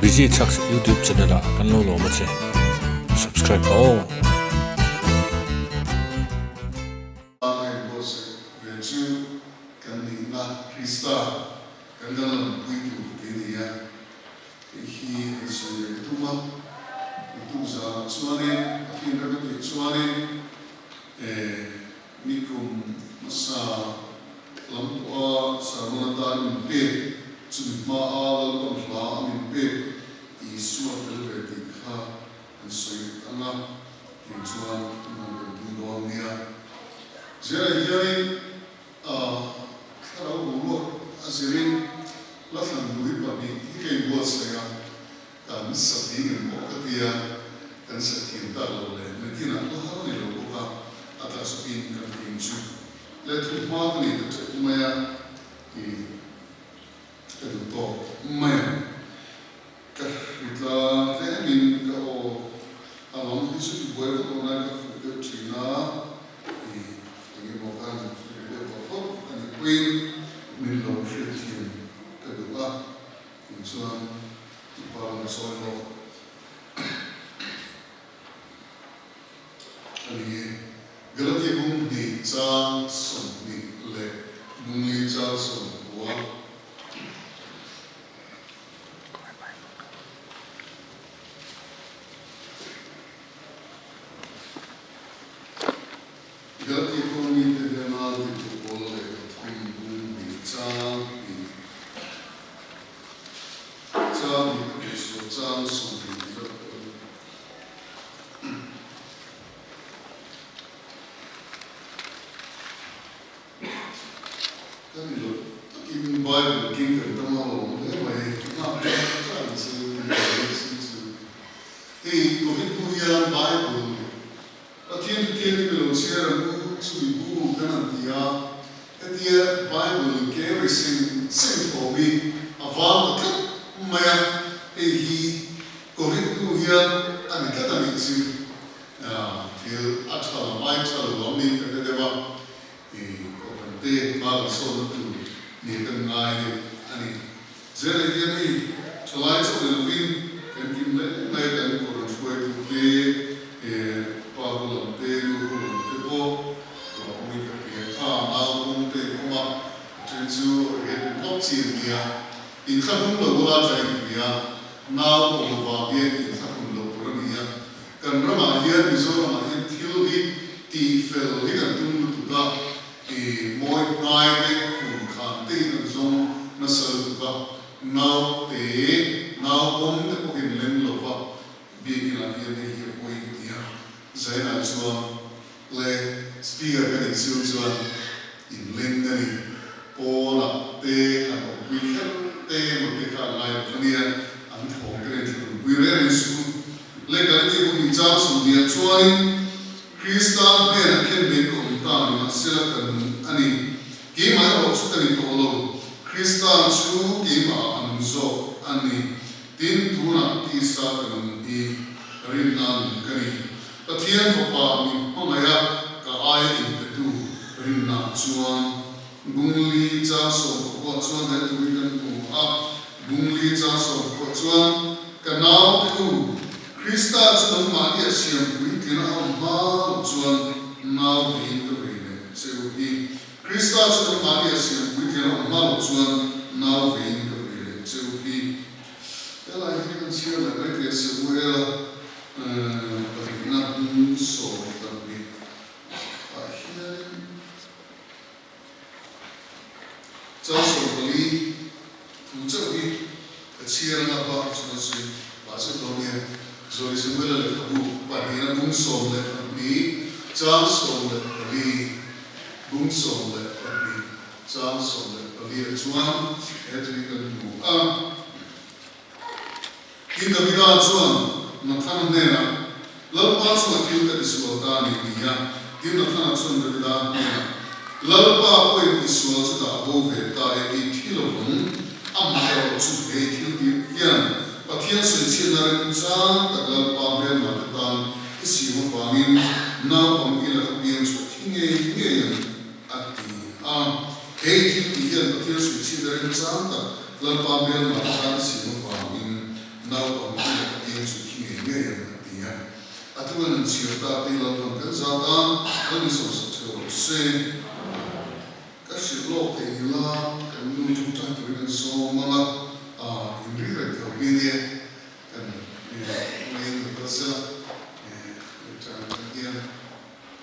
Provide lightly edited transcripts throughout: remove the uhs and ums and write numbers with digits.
Busy Chhaks YouTube channel ah kan lo lawm a che. Subscribe ta aw. A inbuatsaih ve chu kan nihna Krista kan danglam pui tur tih a ni a, hei hi an sawi leh ka tum a. Naktuk zanah chuanin Pathian ram a tih chuanin Nikum hmasa lam pawha sermon atan min pek, chumi hmaa Lalpan hla a min pek Isua tel ve tih kha an sawi ang a, tih chuan hman kan tum dawn nia. Zela hianin thlarau boruak a zirin la thlan bui pahnih hi ka inbuatsaih a, Kan satling em pawh ka tia, kan sathiam tak lo leh nakinah la har ni lo bawk a, a tla chawpin kan tling chu leh thu hma ka nei ta teuh mai a ti ka duh tawk mai a. Ka hri tlang tlemin ka aw a lam hi chu ti buai vak lo nain ka fuh deuh thin a, i eng emaw khan ri deuh vak vak a nih pawhin min lo hriatthiam ka duh a. Tih chuan i pa rawn sawi lawk a ni e. Galatia bung hnih chang 20 leh bung li chang 19. Galatia kawng mite hnena titu pawl leh pathum bung hnih chang hnih chang hnih a tih sual chang 20 ti zawk pawh a ni. Ka ni lo takin Bible king kan tam a lawm hle mai nghak chang chang chu Bible chu chu hei Covid hnu hian Bible Pathian thutiang hi milo chhiar ang u, chumi bu kan han ti a, hetia Bible ke ri seng seng thawm hi a vang ta tlat mai a, hei hi Covid hnu hian a ni tlat a nih chu, thil a tha lam ai tha lo lam niin ka hre deuh a, i kohhran te hma kan sawnna tur nia kan ngai deuh a ni. Zela hian hei thalai chauh ni lovin kan kim leh mai kan kawrhan hruaitu te, pa hu lam te, nu hu lam te pawh ruah awmin ka hria kha, nau pawm te in awm a, a then chu riat in lawk chi an nia, inthlahrung lo bula tla in hria, nau pawm avang hian inthlahrun loh tur a ni a, kan ramah hian Mizoramah hian thil hi tihfel hi kan tum lutuk a, I mawi hnai te khum khan te in an zawng nasa lutuk a, nau te, nau pawm te pawhin leng lo va, biakin ah hian hei hi a pawi ka ti a, Zainah chuan le speaker ka nih chhung chuan in leng a ni, pawnah te han awmpui kher te emaw te kha a ngai lo va nia, an thawm te nen thil rawn pui reng reng suh u. Le Galati bawk nih chang 20 ah chuanin Krista hnenah khen mai ka awm ta ni mahsela ka nung a ni. Keimah erawh chu ka ni tawh lo, Krista chu keimahah a nung zawk a ni. Tin, tunah tisa ka nung hi rinna nung ka ni. Pathian Fapa min hmangaih a, ka aia inpetu rinna chuan Bungli chang 19 chuan he tui kan hmu a. Bungli chang 19 chuan ka naute u, Krista chu nangmahni a siam puitlin a awm hma loh chuan nau veiin ka vei leh che u hi. Krista chu nangmahni a siam puitlin a awm hma loh chuan nau veiin ka vei leh che u hi. Helai hi kan chhiar leh mai thei a, Samuela pahnihna hmung 12 ah hianin. Chang 14 thu chauh hi ka chhiar anga bak hi chuan sawi pah zeuh dawn nia. Zawi Samuela lehkhabu pahnihna bung 12 chang 14 bung 12 chang 14 ah chuan he thu hi kan hmu a. Tin Davida chuan Nathana hnenah, Lalpa chunga thil ka tisual ta a ni, ti a. Tin Nathana chuan Davida hnenah, Lalpa pawhin i sual chu dah bo ve ta e, i thi lovang. Amaherawh chu hei thil tih hian Pathian sawichhiatna remchang tak Lalpa hmelma te tan i siam avangin naupang i laka piang chhuah thi ngei ngei ang, a ti a. Hei thil tih hian Pathian sawichhiatna remchang tak Lalpa hmelma te tan i siam avangin. chhiar tak te hi Lalpan kan za tan kan insawmsak theuh rawh se. Ka hrilh lawk thei ila kan nu tawngtai turin an sawm ang a, in ring reng tho nge nia kan ngaiin kan kal sela tawngtai kan hian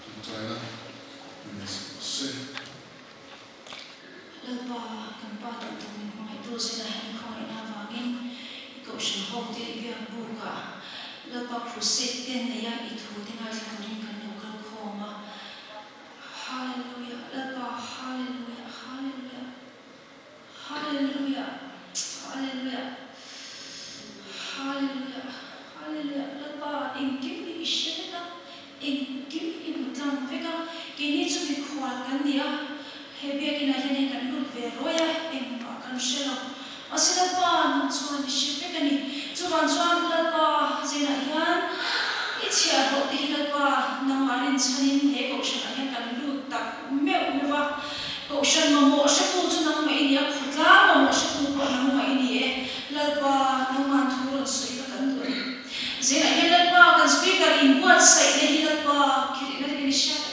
tawngtaina min nei sak rawh se. Lalpa, kan Pa duh tak min hmangaihtu zela i khawngaihna avangin i kohhran ho te i biak bukah Lalpa crusade te neia i thu te ngaithla turin kan lo kal khawm a. Hallelujah Lalpa Hallelujah Hallelujah Hallelujah Hallelujah Hallelujah Hallelujah Lalpa engkim hi i hre vek a engkim hi i hmu tlang vek a keini chu mikhual kan ni a he biakinah hian hei kan lut ve ruai a engmah kan hre lo mahse Lalpa nang chuan i hre vek a ni chuvang chuan Lalpa zenah hian i chhiahhlawh te hi Lalpa nangmah rinchhanin he kohhranah hian kan lut tak meuh meuh va kohhran mamawh hretu chu nangmah i ni a khawtlang mamawh hretu pawh nangmah i ni e Lalpa nangmah thu rawn sawi kha kan duh a ni zenah hian Lalpa kan speaker inbuatsaihna hi Lalpa khirhna te kan i hriat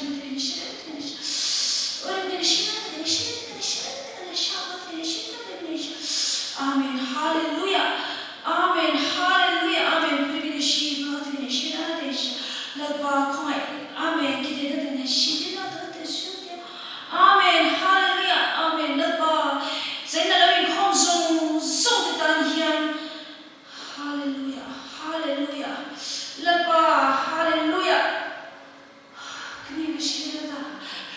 Amen Hallelujah Amen Hallelujah Amen Lalpa khawngaih Amen Amen Hallelujah Amen Lalpa zaina lo inkhawm zawng zawng te tan hian Hallelujah Hallelujah Lalpa Hallelujah Kani ka hre ta.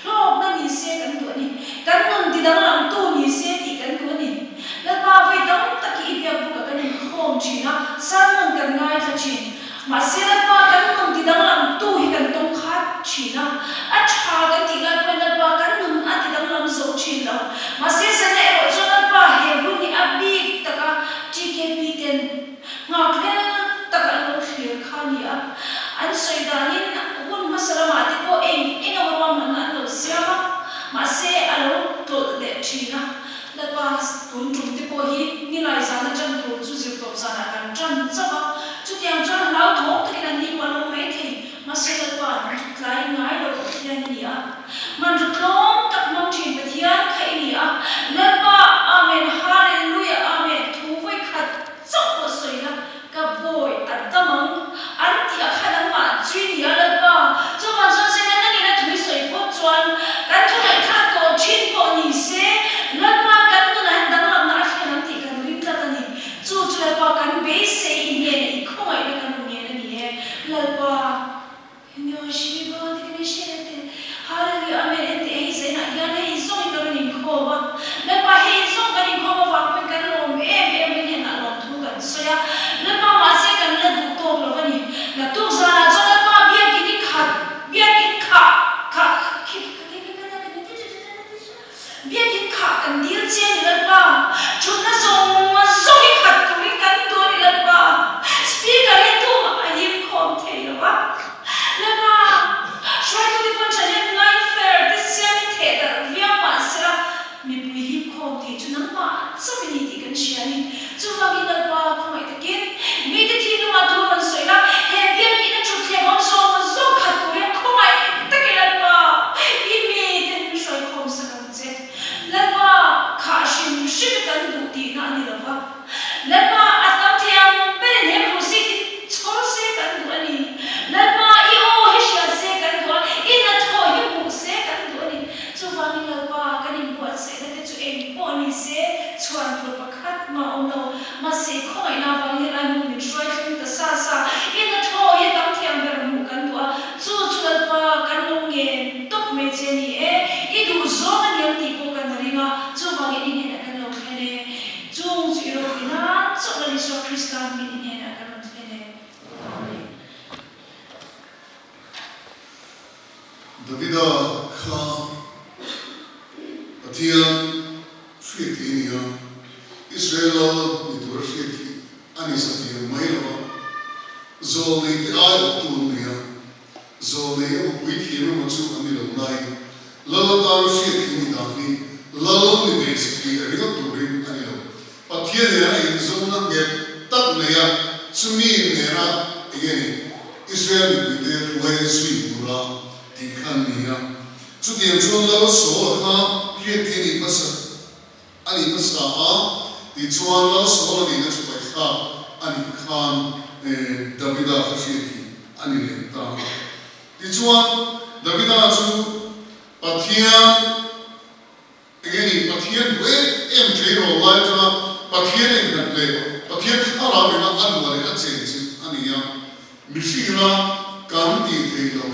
Hlawkna ni se kan duh a ni. Kan nun ti danglamtu ni se tih kan duh a ni. Lalpa vawi tam tak hi i biak bukah kan inkhawm thin a, sermon kan ngaithla thin. Mahse Lalpa kan nun ti danglamtu hi kan tawng khat thin a, a tha kan tih lai pawhin Lalpa kan nun a ti danglam zo thin lo. Mahse zana erawh chuan Lalpa he hun hi a bik taka TKP ten Nghakhlel taka an lo thlir kha a ni a, an sawi danin hun hmasa lamah te pawh eng eng emaw ruahmanna an lo siam a, mahse a lo tlawlh leh thin a. Lalpa tun tum te pawh hi nilai zana tan tur chu zirtawp zanah kan tan chauh a, chutiang chuan hlauthawng takin an ni pawh an awm mai thei, mahse Lalpa an tlai ngai lo Pathian a ni a, hmanraw tlawm tak hmang thin Pathian kha i ni a, Lalpa Amen Hallelujah Amen thu vawi khat Chauh pawh sawi la, ka bawi a dam ang, an tih a kha nangmah chui ni a Lalpa, chuvang chuan Sena nangin a thui sawi phawt chuan kan thu ngaihthlak tawh thin pawh ni se, Lalpa kan nunah hian danglamna a thlen ang tih kan ring tlat a ni. Chu chu Lalpa kan beisei i hnenah i khawngaihna kan rawn ngen a ni e, Lalpa. Hallelujah Amen Ente hei zainah hian hei zawng in ka rawn inkhawm a, Lalpa hei zawng kan inkhawm avang pawhin kan lawm em em in henah lawmthu kan sawi a, Lalpa mahse kan la duh tawk lo a ni. Naktuk zanah chuan Lalpa biakin i khat biakin khah khah Biakin khah kan dil che a ni Lalpa, thutna zawng zawng i khat turin kan duh a ni Lalpa, Speaker hi tumah a him khawm thei lo va, Lalpa, hruaitute pawn thahnem ngai fer te siamin theh darh viau mah sela, mipui hip khawm thei chu nangmah chauh i ni tih kan hria a ni. Chuvangin Lalpa khawngaih takin mite thinlungah thu rawn sawi la, he biakina thutthleng awm zawng zawng khat turin khawngaih takin Lalpa i mite min hruai khawm sak ang che. Lalpa khah hrim hrim i kan duh tihna a ni lo va, Lalpa a tam thei ang berin he crusade hi chhawr se kan duh a ni. Lalpa i aw hi hria se kan duh a, i hnathawh hi hmuh se kan duh a ni. Chuvangin Lalpa kan inbuatsaihna te chu eng pawh ni se chhuan tur pakhat mah awm lo. Mahse khawngaihna avangin helai hmun min hruai thleng ta sa sa. I hnathawh hi a tam thiam ber hmuh kan duh a, chu chu Lalpa kan lo ngen tawp mai che ni e. I duh zawng a niang tih pawh kan ring a, chuvangin i hnenah kan lo thlen e. Chung chu i ropui nan chauh Lal Isua Krista hming i hnenah kan rawn thlen e. Amen. Davida kha Pathian hriat hi a ni a, Israel lal ni tura hriat hi a ni satliam mai lo a, zawlnei te ai awptu an nei a, zawlnei emaw puithiam emaw chu an ni lo nain lal atana hriat hi ni dan hi lal ni ve satliah ringawt turin a ni lo. Pathian nena inzawmna nghet tak nei a, chumi nena eng nge ni? Israel mipuite hruai zui tura tih kha an ni a. Chutiang chuan Lal Saula kha hriattir a nih hmasa a nih hmasa a, tichuan Lal Saula nihna chu paithlak a nih khan Davida kha hriattir a ni leh ta a. Tichuan Davida chu Pathian Enge ni Pathian duh em em tleirawl lai atanga Pathian enghnat leh Pathian thlarau ina a luah leh a chen chu a ni a. Mihringa kan tih theih loh,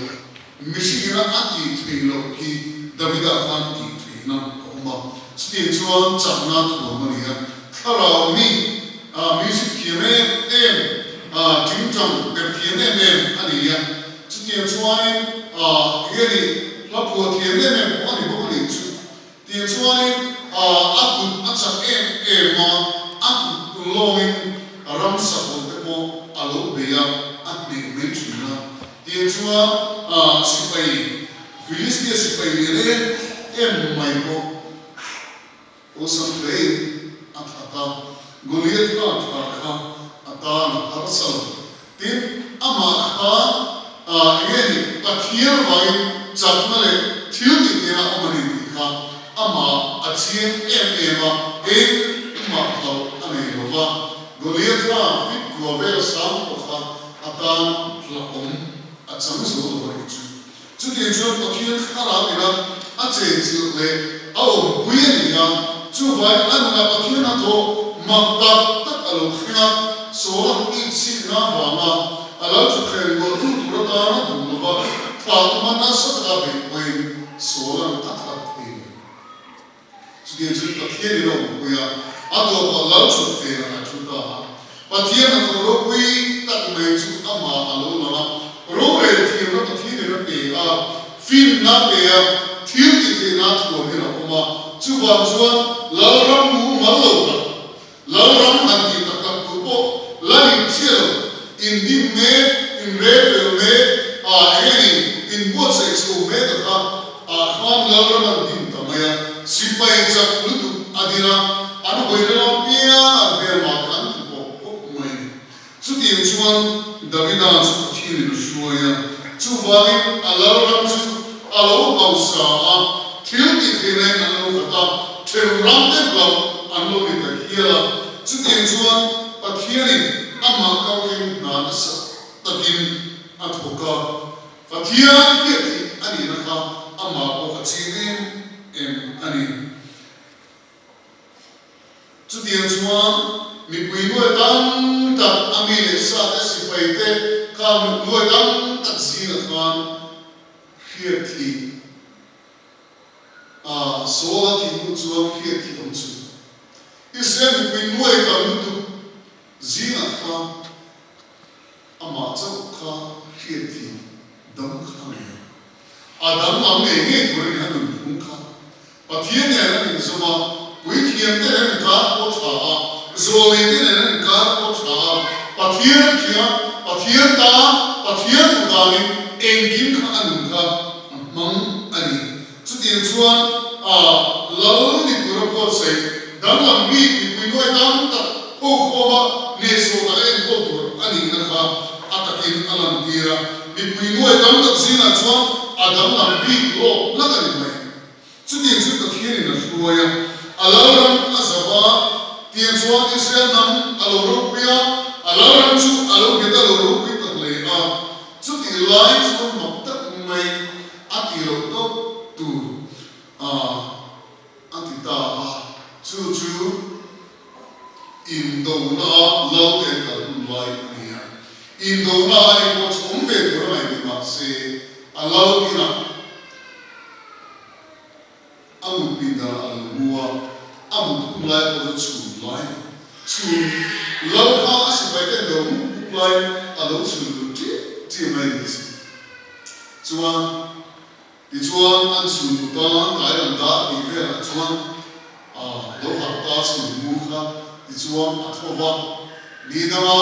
mihringa a tih theih loh hi Davida khan tih theihna a awm a. Chutiang chuan chakna thuam a ni a. Thlarau mi, music thiam em em, tingtang per thiam em em a ni a. Chutiang chuanin enge ni hla phuah thiam em em pawh a ni bawk a nih chu. Tiang chuanin a kut a chak em em a, a kut lawngin ramsa pawh te pawh a lo bei a, a hneh mai thin a. Tiang chuan sipai, Philistia sipai lian em em mai pawh awlsam hlein a that a, Goliath kha a thah kha a tan a harsa lo. Tin, amah kha enge ni Pathian vangin chakna leh thil tih theihna a awm a ni tih kha amah a chiang em em a, engmah hlauh a nei lo va. Goliath kha fit kua vel sang pawh kha a tan hlauhawm a chang zo lo a nih chu. Chutiang chuan Pathian thlarau ina a chenchilh leh a awmpui a ni a, chuvai a nunah Pathian a thawh mak tak tak a lo thleng a, Saula inchhikna avanga a lo thutthleng luahtu tur atana duh lova thlah tuma nasa taka beih pawhin Saula'n a that thei lo. Chutiang chu Pathian in a awmpui a, a tawpah lal thutthlengah a thu ta a. Pathian hnathawh ropui tak mai chu amah a lo lang a, rorel thiamna Pathian in a pe a, finna a pe a, thil tih theihna a thuam in a awm a. Chuvang chuan Lalram mu mal lo tak, Lalram han tih tak tak tur pawh la in chiah lo, indim mek, inrel fel mek, a enge ni, inbuatsaih chho mek a kha, ah khan Lalram an din ta mai a, sipai chak lutuk a din a, an hawina lam piang an hmelma te an ti pawp pawp mai a ni. Chutiang chuan Davida chu Pathian in a hruai a, chuvangin a Lalram chu a lo hausa a, thil tih theihna in an lo khat a, then ram te hlauh an lo ni ta hial a. Chutiang chuan Pathian in amah kaltleng hna nasa takin a thawk a, Pathian hiat theih a nihna kha amah pawh a chiang em em a ni. Chutiang chuan mipui nuai tam tak a mi leh sa te sipai te kha nuai tam tak zingah khan hriat thih a Saul a thih hnu chuan hriat thih awm chhun. Israel mipui nuai tam lutuk zingah khan Amah chauh kha hriat thih dam kha a nei a. A danglam ngei ngei tur a ni a nunphung kha. Pathian nen an inzawm a, puithiam te nen an inkar pawh tha a, zawlei te nen an inkar pawh tha a, Pathian a tia, Pathian tan, Pathian duh danin engkim kha a nun kha a hmang a ni. Chutiang chuan a lal ni tura buatsaih danglam bik mipui nuai tam tak ho khawma hnehsawh taka enkawl tur a nihna kha a takin a lantir a, mipui nuai tam tak zingah chuan a danglam bik lawk lak a ni mai. Chutiang chu Pathianin a hruai a, a lalram a zau a, tiang chuan Israel hnam a lo ropui a, a lalram chu a lo nghet a lo ropui ta hle a. Chutih lai chuan mak tak mai A ti loh tawp tur a a ti ta a, chu chu indona a Lalte an kal hun lai a ni a. Indona a ni pawh chu awm ve tur a ngaih ni mah se, a lal inah a mut pindan ah a lo mu a, a mut hun lai pawh chu chhun lai a ni. Chhun lal kha a sipai te an lo muk muk laiin a lo chhun lut ṭiah ṭiah mai a ni chu. Chuan, tichuan an chhun mu tan tlai lam dar tih velah chuan a lo harh ta chhun mu kha tichuan a tho va, ni danga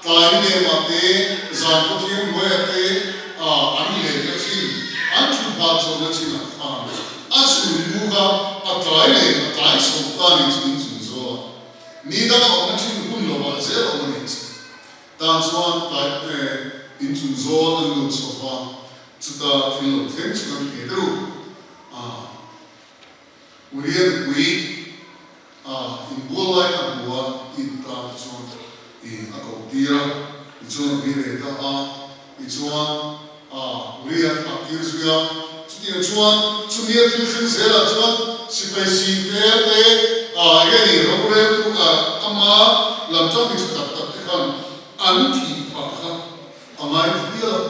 tlai ni nemah te, zan khawthiang hnuaiah te a an lenna thin, an thut hah chawlhna thinah khan a chhun mu kha a tlai leh a tlai chho ta ni chu inchung zawlah ni danga awmna thin hun lovah zel awm a nih chu. Tan chuan tlai eh. Inchung zawl an lut chho va, chuta thil lo thleng chu kan hre deuh a. Uria nupui a inbual lai kha hmu a, in ta tichuan i a koh tir a, tichuan a ui ve ta a, tichuan a Uria a thlah tir zui a, chutiang chuan chumi a thil thleng zelah chuan sipai sing te te a enge ni roreltu a ama lam tang mi tha tak tak te khan an thih phah kha a ngai ta hial a,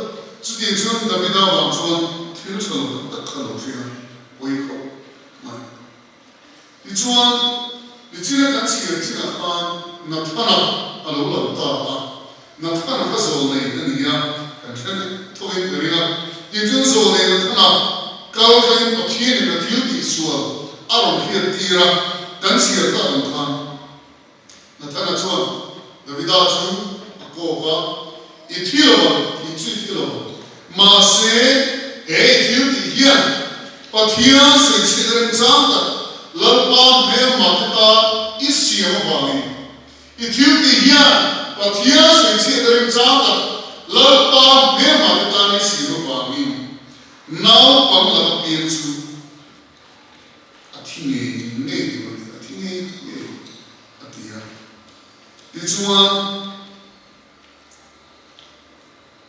chutiang chuan Davida vang chuan thil tha lo tak tak kha lo thleng a, pawi khawp mai. Tichuan, nichina kan chhiar chinah khan Nathana a lo lang ta a, Nathana kha zawlnei a ni a, kan hre vek thawkin ka ring a. Tichuan zawlnei Nathana kal thlengin Pathianin a thil tihsual a rawn hriat tir a, kan chhiar tak ang khan Nathana chuan Davida chu a kawk a, I thi lo ang, tih chu i thi lo ang. Mahse, he i thil tih hian Pathian sawichhiat remchang tak Lalpa hmelmate tan i siam avangin, i thil tih hian Pathian sawichhiat remchang tak Lalpa hmelmate tan i siam avangin naupang laka piang chu A thi ngei ngei tur a ni, a thi ngei ngei a ti a. Tichuan,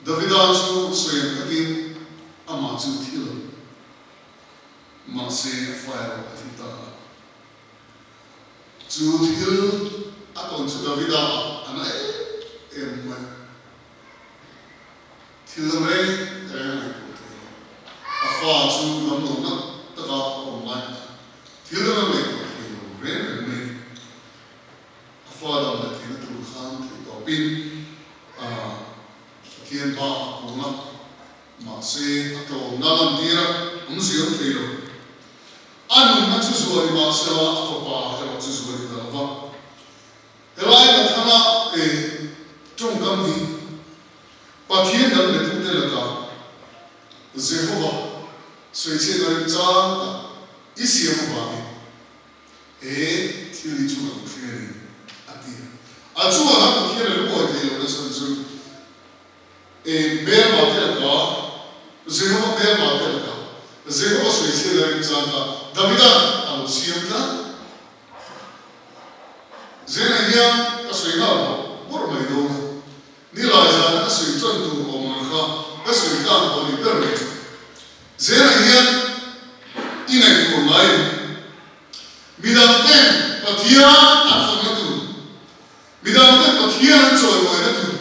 Davida chu sawi ang takin amah chu thi lo, mahse a fa erawh a thi ta a. Chu thil a tawn chu Davida ah a na em em mai a. Thil dang reng reng a ngaihtuah thei lo. A fa chu dam lo nat taka a awm lai kha thil dang a ngaihtuah thei lo reng reng mai a ni. A fa dam leh theihna tur khan theih tawpin a Pathian pa a kun a, mahse a tlawmna lantir a awm zir thei lo. A nunna chu zuali mahsela a fapa erawh chu zuali ta lo va. Helai Nathana e tawngkam hi Pathian dang betute lakah Jehova sawichhiatna remchang tak i siam avangin he thil hi chu a lo hria a ni, a ti a. A chungah khan Pathian a lungawi thei lohna chhan chu e hmelmate lakah, Jehova hmelmate lakah Jehova sawichhiatna remchang kha Davida'n a lo siam tlat. Zena hian ka sawi nghal bawrh bawrh mai dawn a, nilai zana ka sawi tan tur awm ang kha ka sawi tlang pawh ni ber mai chu. Zena hian i ngaihtuah ngai em? Midang ten Pathian an fakna tur, midang ten Pathian an chawimawina tur,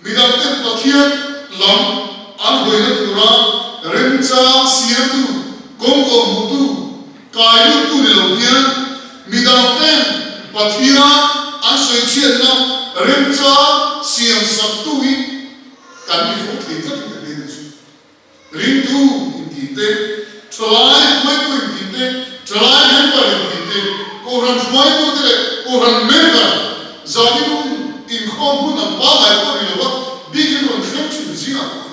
midang ten Pathian lam an hawina tura remchang siamtu, kawngkawh hmuhtu, kai luttu ni lo hian midang ten Pathian an sawichhiatna remchang siam saktu hi kan ni fo thei tlatin ka hria chu. Ringtu intih te, thalai hruaitu intih te, thalai member intih te, Kohhran hruaitu te leh Kohhran member zanin hun inkhawm hun ang pangngai pawh ni lova bikin rawn thleng thin zingah pawh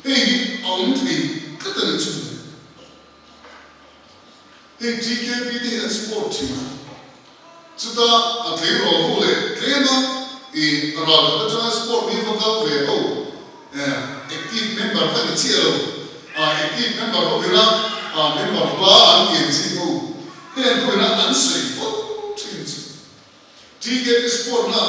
hi hei hi a awm thei tlat a ni chu le. Hei TKP te hi an support thin a, chuta a tleirawl ho leh tlema i ral khat atanga sport mi va kal ve ho active member kha ni chiah lo, active member ho ina member hla an tiang chi ho heng ho ina an sawi fo thin chu. TKP sport na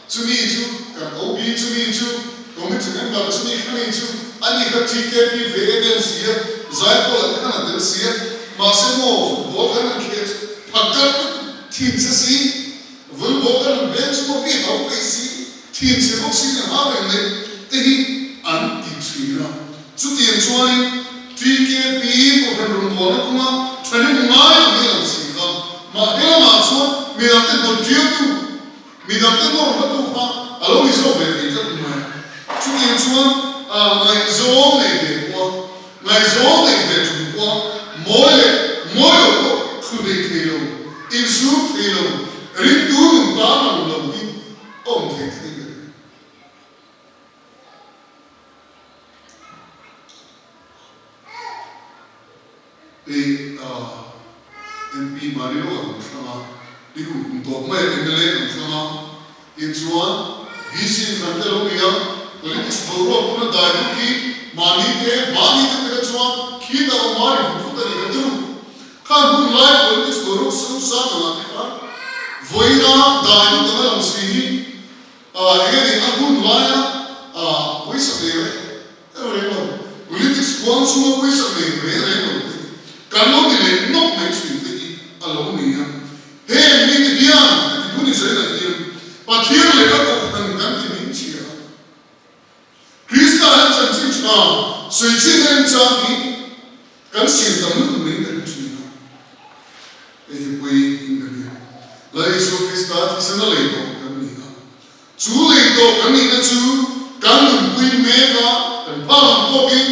chumi chu kan OB chumi chu committee member chumi khami chu ani kha TKP ve em em si a, Zaipawla te khan a tel si a, mahse maw football kan han khel chu phakar lutuk thin che si, volleyball kan han beng chu maw mi hau peih si, thin che bawk si kan hau reng mai te hi an ti thin a. Chutiang chuanin TKP Kohhran rawngbawlna kawnga thahnem ngai ang hi a lang si kha. Mahni lamah chuan midangte hnawt ṭialtu, midangte nawr hlatu kha a lo ni zawk ve thei tlat mai. Chutiang chuan ngaihzawng nei ve pawh a, ngaihzawng nei ve ṭum pawh a, mawi leh mawi lo pawh thlu nei thei lo, insum thei lo, ringtu nun tan ang lo hi a awm thei tlat in ka ring. Hei MP Mani lo a rawn thlang a, i kum kum tawp mai a MLA an thlang a, tin chuan VC in thlan te lo ni a, Politics boruak tuna dai deuh khi mahni te, mahni te peka chuan khi ta awm a ri vut vut a ni ka ti ru. Khan hun lai politics boruak so sang angah te khan vawiina dai deuh anga lang si hi eng nge ni a hun laia pawisa nei reng reng lo, politics huang chhunga pawisa nei reng reng lo te hi kan lo ni leh nawk mai thin te hi a lo ni a. Heng mite hian ka ti dun i zainah hian Pathian leh a kohhran kan ti min chhia a. Krista hian chanchin tha sawi chin a enchang hi kan siam tam lutuk mai ka ring thin a. Hei hi pui in ka nia. Lal Isua Krista thisen a lei tawh kan ni a. Chu lei tawh kan nihna chu kan nunpui mek a, kan phak ang tawkin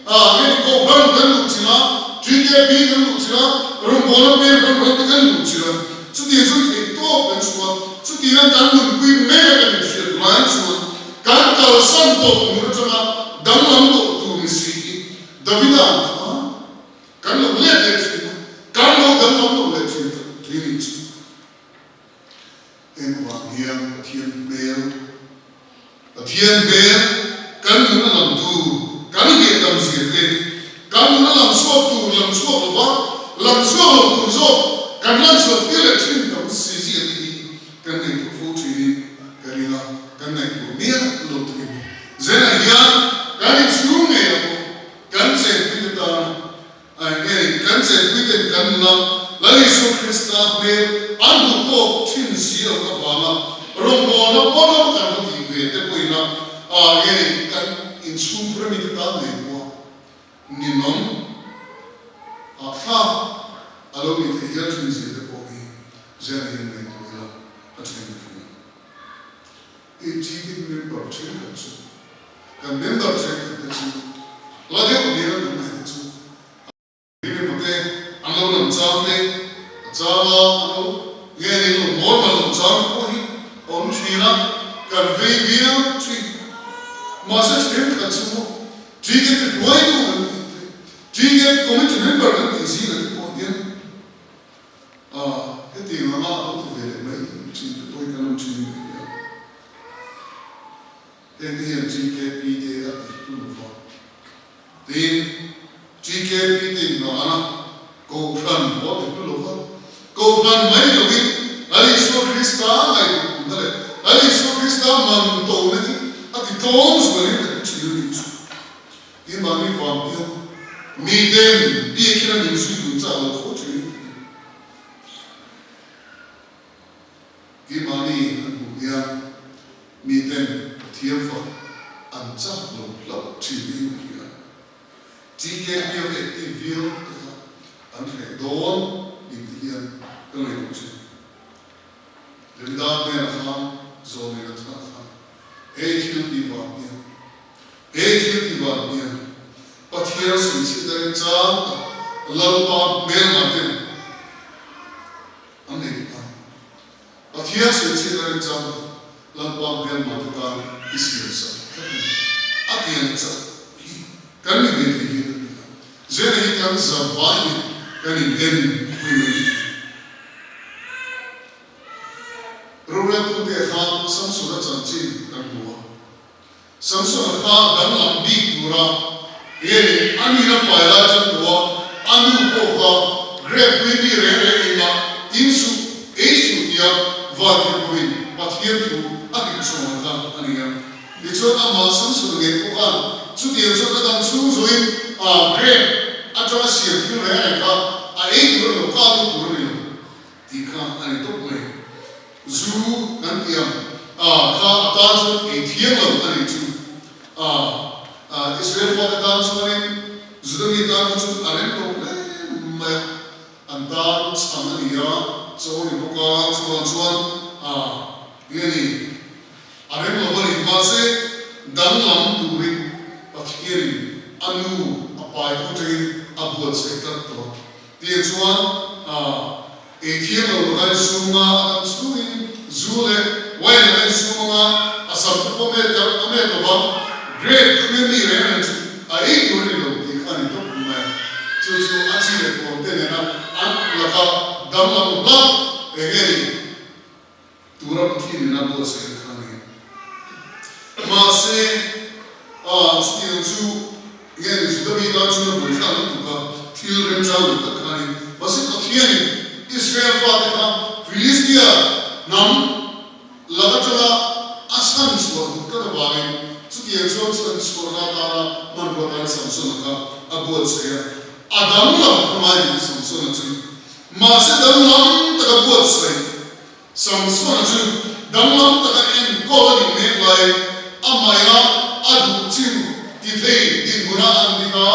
a nge ni kohhran kan luh chin a, TKP kan luh chin a, rawngbawlna peng hrang hrang te kan luh chin a, chutiang chuan theih tawk kan chhuah a, chutianga kan nunpui mek a kan inhriat lai chuan kan kalsan tawh tur atanga danglam tawh tur ni si hi Davida ang khan kan lo let leh thin a, kan lo danglam lo leh thin ta tih a nih chu. Engvang hian Pathian hmel, Pathian hmel kan nun a lam tur, kan ngeihdam zia te, kan nun a lam chhuak tur lam chhuak lo va, lam chhuak lo tur zawk kan lan chhuah tir leh thin tam si zia te hi kan ngaihtuah fo thinin ka ring a, kan ngaihtuah miah lo thei bawk. Zenah hian kan inchhung ngeiah pawh kan chenpuite tana Eng kan chenpuiten kan nula Lal Isua Krista hmel an hmuh tawk thin si lo avanga rawngbawlna pawn lama kan va tih ve te pawhin a eng kan inchhungkhur ami te tan ngei pawh a ninawm a thlak a lo nih theih hial thin zia te pawh hi Zen hian ngaihtuah ila a then ka hria. AG member thenkhat chu kan member thenkhat te chu la deuh nia kan ngaih te chu a emaw te an lo lam chang te a chang a an lo nge ni lo normal lo chang te pawh hi a awm thin a kan vei viau thin mahse thenkhat chu maw TKP hruaitu kan tih te TKP committee member kan tih zingah te pawh hian A, hetiang anga a lo ti ve leh mai thin te pawh hi kan awm thin in ka hria. Heng te hian TKP te a ti hlu va. Tin, TKP te inngahna Kohhran pawh a ti hlu lo va. Kohhran mai lovin Lal Isua Krista ngaihtuahna leh Lal Isua Krista man tona hi a ti tlawm zualin ka ti thin a nih chu. Tin mahni vang hian miten biakina min zui dun chah lo fo thin. Tin mahni an hmuh hian miten Pathian fak an chah lo hlauh thin hi ka hria. TKP of active viau te kha an hreh dawn ning te hian ka ngaihtuah thin. Davida hnenah khan zawlnei a thlah kha, Hei thil tih vang hian, hei thil tih vang hian Pathian sawichhiat a remchang tak Lalpa hmelma ten an nei ta. Pathian sawichhiat a remchang tak Lalpa hmelma te tan i siam sak tlat a ni. A tiang chauh hi kan ni ve thei hian a ti a. Zena hi kan zavai hian kan in en pui mai thei. Roreltute kha Samsona chanchin kan hmu a. Samsona kha danglam bik tura nge ni a nihna pai lai chuan tawh a, a nu pawh kha grape hlui mi reng reng engmah in suh, ei suh tia van ti pawhin Pathian thu a hrilh chhuang kha a ni a. Tichuan amah Samsona ngei pawh khan chutiang chuan a dam chhung zawhin grape atanga siam thil reng reng kha a ei tur a ni lo, kah lut tur a ni lo. Tih kha a ni tawp mai. Zu kan tih ang a kha a tan chuan ei thiang lo a nih chu. A Israel fate tan chuanin Juda mi tan kha chu a rem lo hle mai a, an tan chhan a ni a, chaw a ni bawk a, chuvang chuan a nge ni a rem lo a ni. Mahse danglam turin Pathianin a nu a pai thu atangin a buatsaih tlat tawh a. Tiang chuan ei thiam lo laka insum a, a dam chhungin zu leh wine laka insum anga a sam te pawh met a met lo va, grape hruai mi reng reng chu a ei tur a ni lo tih kha a ni tawp mai a. Chu chu a chi leh tuam te nena an laka danglam hlauh eng nge ni tura Pathian in a buatsaih na kha a ni. Mahse. mi tan chuan a buaithlak lutuk a, thil remchang lo tak kha a ni. Mahse Pathianin Israel fate kha Filistia hnam lak atanga a chhan chhuah duh tlat avangin chutiang chuan chhan chhuahna atana hmanrua atan Samsona kha a buatsaih a. A danglam kha ngai niin Samsona chu mahse danglam taka buatsaih Samsona chu danglam taka enkawl a nih mek laiin amah a duh chin ti thei dinhmunah an ding a,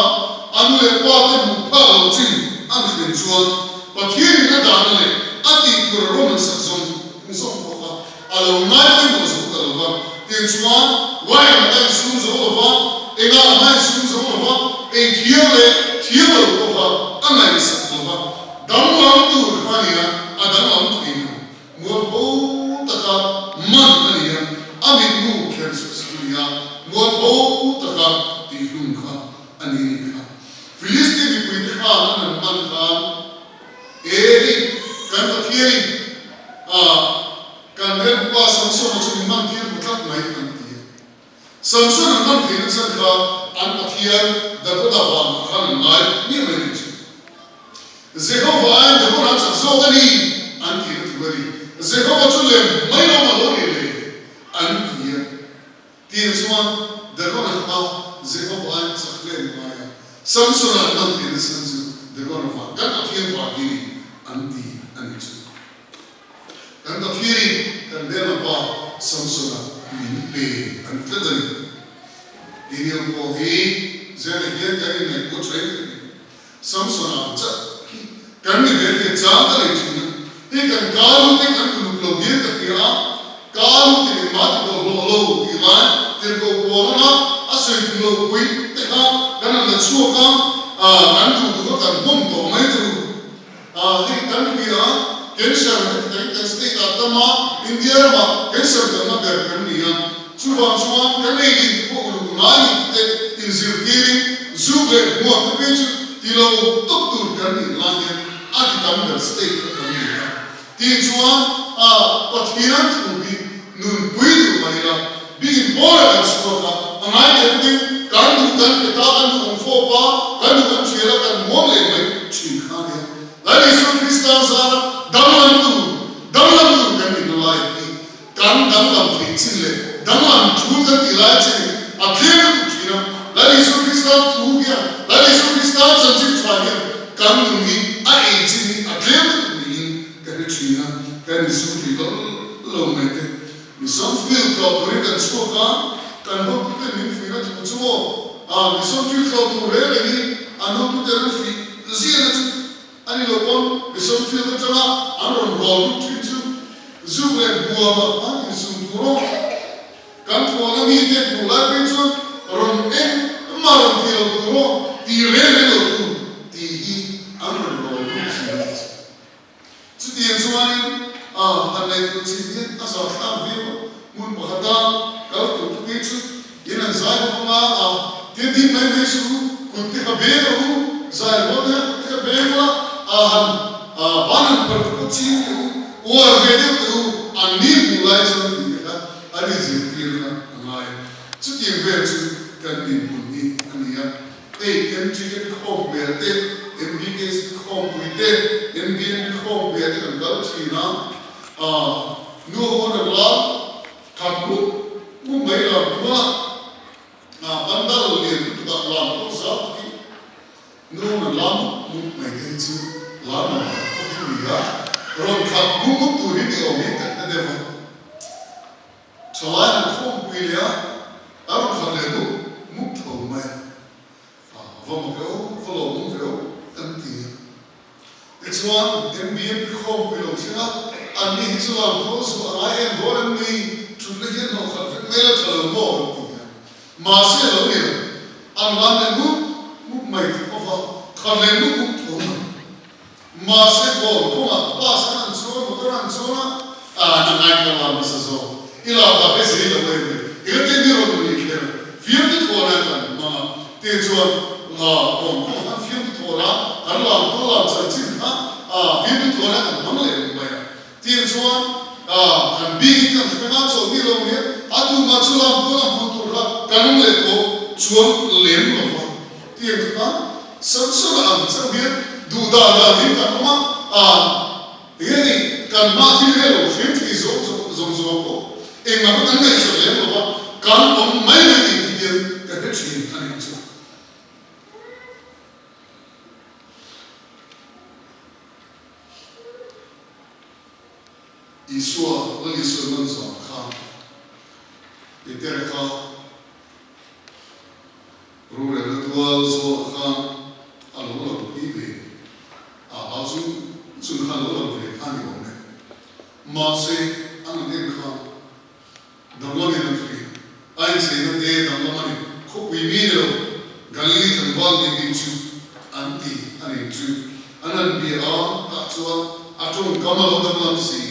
a nu leh pa te hmuh phak lo chin an thlen chuan Pathianin a dahna leh a tih tur a rawn sak zawng zawng bawk a, a lo ngai pawimawh zo ta lo va. Tin chuan wine a insum zo lo va, engah a insum zo lo va, ei thiang leh thiang lo pawha a ngaihsak lo va. Danglam tur kha a ni a, a danglam thei lo. Mualpho taka man a ni a, a mitmu kher suh suh a ni a, mualpho taka tihhlum kha a ni nih kha. Filistin mipuite khan an han man khan, E hei, kan Pathianin a kan rempa Samsona chu min man tir hmu tlat mai an ti a. Samson an man theihna chan kha an Pathian Dagoda vangah khan an ngai miah mai nih chu. Jehovah aiin Dagoda a chak zawk a ni an tih na thu a ni. Jehovah chu lem mai lo a lo ni le an ti a. Tir chuan Dagoda kha Jehovah aiin chak hle ngai a. Samson an man theihna chan chu Dagoda vang kan Pathian vang hi ni an ti a nih chu. Kan Pathianin kan hmelma pa Samsona min pe an tlat a ni. Daniel pawh hi zela hian kan inngaihtuah tha em em a ni. Samsona ang chauh hi kan ni ve hian chang ka nei thin a. Hei kan kalu te kan uluk lo hian ka ti a, kalu ti leh mah ti bawlhhlawh lo tih lai tirhkoh pawl anga a sawi tum lo pui te kha kan han la chhuak a, kan duh duh a kan hmawm tawh mai tur. Hei kan hria cancer heti takin kan state ah tam a, India ramah cancer tamna ber kan ni a, chuvang chuan kan ei in te pawh uluk ngai ni te inzirtirin zuk leh hmuak te phei chu ti lo tawp tur kan nih lai hian a ti tam ber state kha kan ni a. Tih chuan a Pathian thu hi nunpui duh mai ila, bikin pawl ah kan chhuak a, a ngai leh bawkin kan duh kan pe ta, kan duh kan fawp a, kan duh kan thial a, kan muang leh mai thin kha a nia. Lal Isua Krista zara danglam tur, danglam tur kan nihna lai hi kan danglam theih chin leh danglam thu kan tih lai chin hi a tlem lutuk thin a. Lal Isua Krista thu hian, Lal Isua Krista chanchin tha hian kan nun hi a ei chin hi a tlem lutuk niin ka hre thin a, kan insum thei lo lo mai te. Mizo field tlawh turin kan chhuak a, kan hotute min fuihna thu chu maw, Mizo field tlawh tur reng reng hi an hotute an fuih ziahna chu A ni lo pawn Mizo field atanga an rawn rawl lut thin chu zuk leh hmuamah khan insum tur aw. Kan thawhna mite hmuh lai phei chuan rawn eng mah rawn ti lo tur aw, ti reng reng lo tur tih hi an rawn rawl lut thin a ti chu. Chutiang chuanin a han nei tur chin hian a zahthlak viau a, hmun pakhata kal tur te phei chu in an zai bawk anga a tin ding mai mai chu kut te kha beng rawh u, zai rual te kha kut te kha beng ula a han ban han phar te pawh ching teh u, uar ve deuh teh u, an ni hmuh lai chuan tih te kha an inzirtir kha a ngai a. Chutiang vel chu kan dinhmun hi a ni a. Hei MGM khawm hmel te, MBKC khawmpui te, MBNP khawmpuia te kan kal thin a, ah nu ho an rawn la khat mup mup mai lam tual a, ah bandal lian lutuk ah lam pawh zau takin nu ho an rawn la mup mup mai te hi chu la nuam tak pawh hi ni a, rawn khat mup mup tur hi ni awm hi ka hre deuh a. Thalai an khawmpui leh a, a rawn khat leh mup mup tho mai a. A va mak e aw, va lawmawm ve aw kan ti a. Tichuan, MBMP khawmpui lo thleng a, anni hi chu lam thawl suh a ngai em dawn em ni, thutna hian hnawh khat vek mai la tha lo maw kan ti a. Mahse lo ni lo, an lan leh mup mup mai tho a va khat leh mup mup tho mai. Mahse goal kawngah bus an han chuang, motor an han chuang a, ah na ngai ka lam nasa zawk. I lam tak hi zei lo em mai. Eng ati mi rawn nui kher fiamtu thawh nan kan hmang a, ti chuan la rawn kawng khan fiamtu thawh la kan lam tur lam chanchin kha ah fiamtu thawh nan kan hmang leh mai a. Ti chuan ah kan bik in kan hre nga chaw mi lo nia, a tumah chu lam tur a hmuh tur kha kan awm leh tawh chuang lem lo va. Tiang kha Samsona ang chauh hian duh dan dan in kan awm a, ah enge ni kan mah thil hi a lo thleng thei zawng zawng zawng pawh engmah kha kan ngaihsak lem lo va, kan awm mai mai ni tih hian ka hre thin a nih chu. Isua Lal Isua man zan kha Petera kha rorelna tual zawlah khan a lo lang pui ve a, a chung chung khan a lo lang ve kha a ni awm e. Mahse, an han en khan danglamin an hria. A incheina te danglam a ni. Khawpui mi ni lo, Galili tlangval nih hi chu an ti a nih chu. An han bia a, tah chuan a tawngkam a lo danglam si.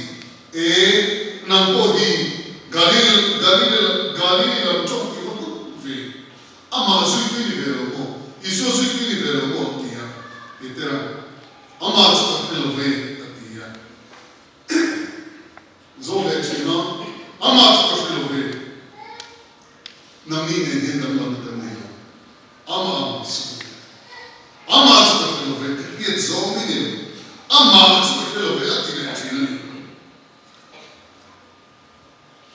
E, nang pawh hi Galil, Galili, Galili lam tawng i va kut ve. Amah zuitui ni ve lo maw? Isua zuitui ni ve lo maw? An ti a. Petera, Amah chu ka hre lo ve, a ti a. Zawh leh thin a, amah chu ka hre lo ve. Nangni nen hian danglamna kan nei lo. Amah ang si. Amah chu ka hre lo ve, ka hriat zawng i ni lo. Amah chu ka hre lo ve a ti leh thin a ni.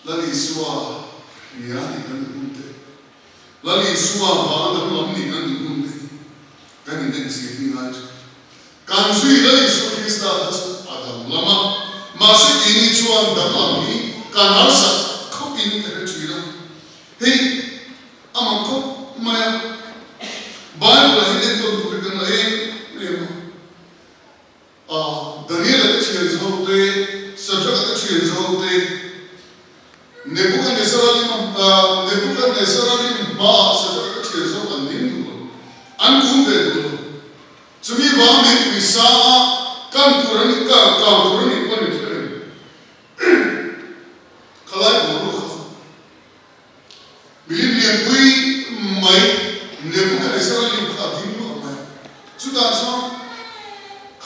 Lal Isua hria ni kan duh hun te, Lal Isua vang danglam ni kan duh hun te hi kan inenchir hi ngai thin. Kan zui Lal Isua Krista kha chu a danglam a, mahse keini chuan danglam hi kan harsa khawpin ka hre thin a. Hei a mak khawp mai a, Bible-ah hian entawn tur hi kan la em em a. A, Daniel-a te thian zo te, Shadrach-a te thian zo te, Nebuchadnezzar-a lim a, Nebuchadnezzar-a lim hmaah Shadrach-a te thian zo an ding duh lo, an kun ve duh lo. Chumi vang mipui sanga kan tur a nih, kar kang tur a nih pawh a ni hre reng. Khalai boruak kha. Milim lianpui mai Nebuchadnezzar-a lim kha a ding luah mai. Chutah chuan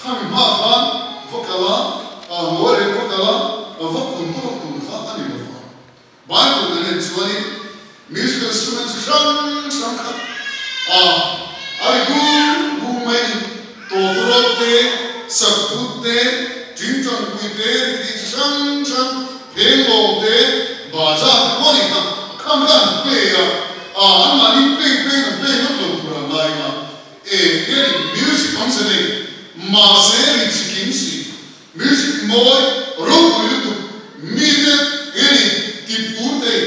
khami hmaah khan va kal a, ngawi reng va kal a, va kun tawk tur kha a ni lo va. Bible kan en chuanin musical instrument chi hrang hrang kha a a ri bur bur mai a ni. Tawtawrawt te, sakput te, tingtangpui te, ri chi hrang hrang, phenglawng te, baza te pawh a ni kha. Khang kha an play a, a anmahni play play in an play ngawt lo tur a ngai a. E hianin music awmze nei mahse ri chi kim si Music mawi ropui lutuk, mite hianin ti phur thei,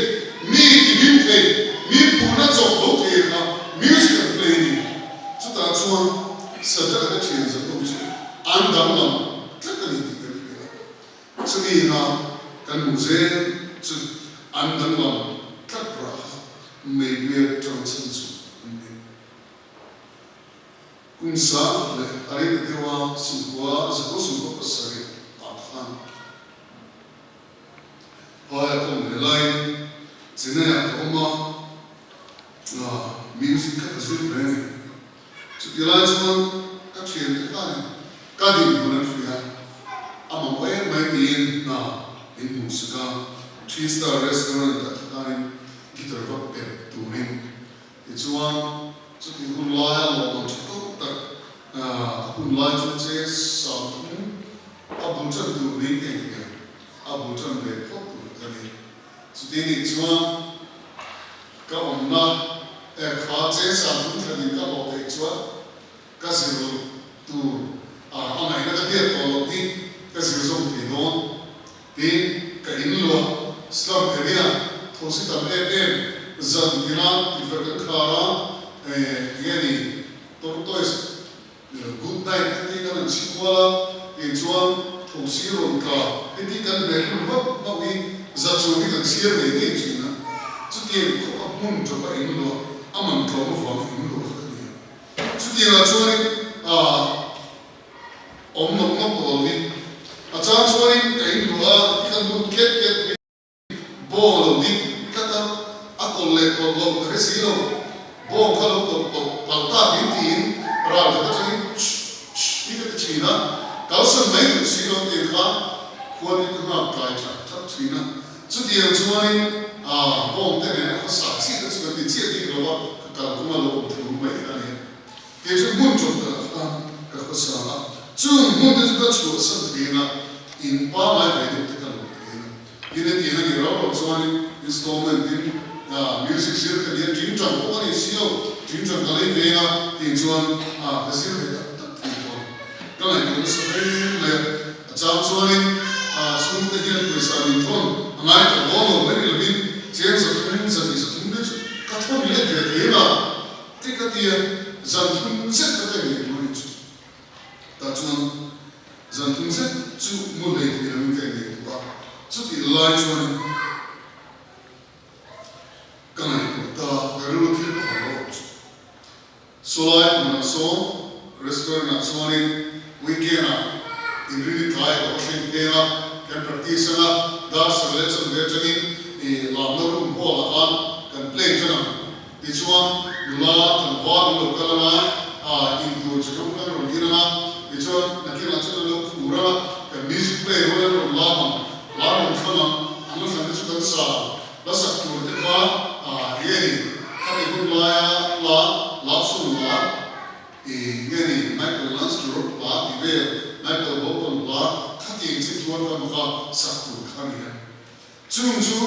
mi ti hlim thei, mi phurna chawk tho thei kha music an play a ni. Chutah chuan Sadraka te thian zan ho chu an danglam tlat a ni tih kan hria a. Chumi na kan hmuh zel chu an danglam tlat rah kha meipuia tangchhan chu an ni. Kum sang leh a rei ta deuh a, sumkua zakua sumkua pasarih ah khan phaia ka awm ve laiin Chennai ah ka awm a, music kha ka zir ve a ni. Chutih lai chuan ka thiante khanin ka dinhmun an hria a, a mamawh em mai tiin hna min hmuhsak a, Three Star Restaurant ah khanin guitar va perh turin Tichuan, chutih hun laia lawmman tha tawk tak a hun lai chu che sang thum a bul tan tur niin ka inhria, a bul tan ve phawt tur ka ni. Chuti nih chuan ka awmna er kha che sang thum thlan in ka hlawh theih chuan ka zir loh tur a ngaihna ka hriat tawh loh hi ka zir zawm thei dawn. Tin, ka in luah, slum area, thosi tam em em, zan tina tifel kan khar a, enge ni, tortoise, good night heti kan han chhi kual a, tih chuan thosi rawn tla heti kan hmeh hlum hauh hauh hi za chung hi kan chhiar ngei ngei thin a. Chutiang khawp a hmun tawpa in luah, a man tlawm avanga in luah kha ka ni a. Chutiangah chuanin, ah, Awm nawk nawk tawh lovin a chang chuanin ka inhmuh a, ti kan lut ket ket mai. Bawng a lo ding tlat a, a kawlh leh kawlh loh ka hre si lo. Bawng kha lo kawlh tawh palh tak in tiin ral khat atangin chh chh hi ka ti thin a, kalsan mai duh si lo tiang khan khuatin ka nghak tlai that that thin a. Chutiang chuanin bawng te nen a khawsak chiah te chu kan ti chiah bik lo a, ka kalkawng a lo awm thur mai kha a ni a. Kei chu hmun chawpdarh khan ka khawsa a, chung hmun te chu ka chhuahsan thein a, in pangngai ve deuh te ka lo thein a. Tin hetiang a nih rau rau chuanin installment in music zir ka nia, tingtang pawh a ni si lo, tingtang ka lei veng a, tih chuan ka zir ve tak tak thei tawh. Ka ngaihtuah nasa hle mai a, a chang chuanin chhungte hian pawisa min thawn a ngai tawh dawn lo mai ni lovin cheng 300, 230 te chu ka thawn let ve thei a. Ti ka tia, zan thum zet ka pek leh tur a nih chu. Tah chuan zan thum zet chu mu hlei thei lovin ka inneih duh a, chutih lai chuanin ka ngaihtuah ta, ka rilru thil pakhat a awm chu. Sawlai hmunah sawn restaurant ah chuanin weekend ah inrini tlai a lo thleng pheng a, kan practice anga dar sarh leh chanve atangin lamna room hall ah khan kan play tan ang. Tichuan, nula tlangval an lo kal anga, intur chi hrang hrang an rawn in anga, tichuan nakinah chuan an lo phur anga, kan music play rual an rawn lam ang, hla an rawn thlang ang, an la thlan te chu kan sa ang, hla sak tur te kha nge ni, khami hun laia hla, love song hla, nge ni, Michael Learns to Rock hla tih vel, Michael Bolton hla, khatiang chi chuan kha bawka sak tur kha a ni a. Chung chu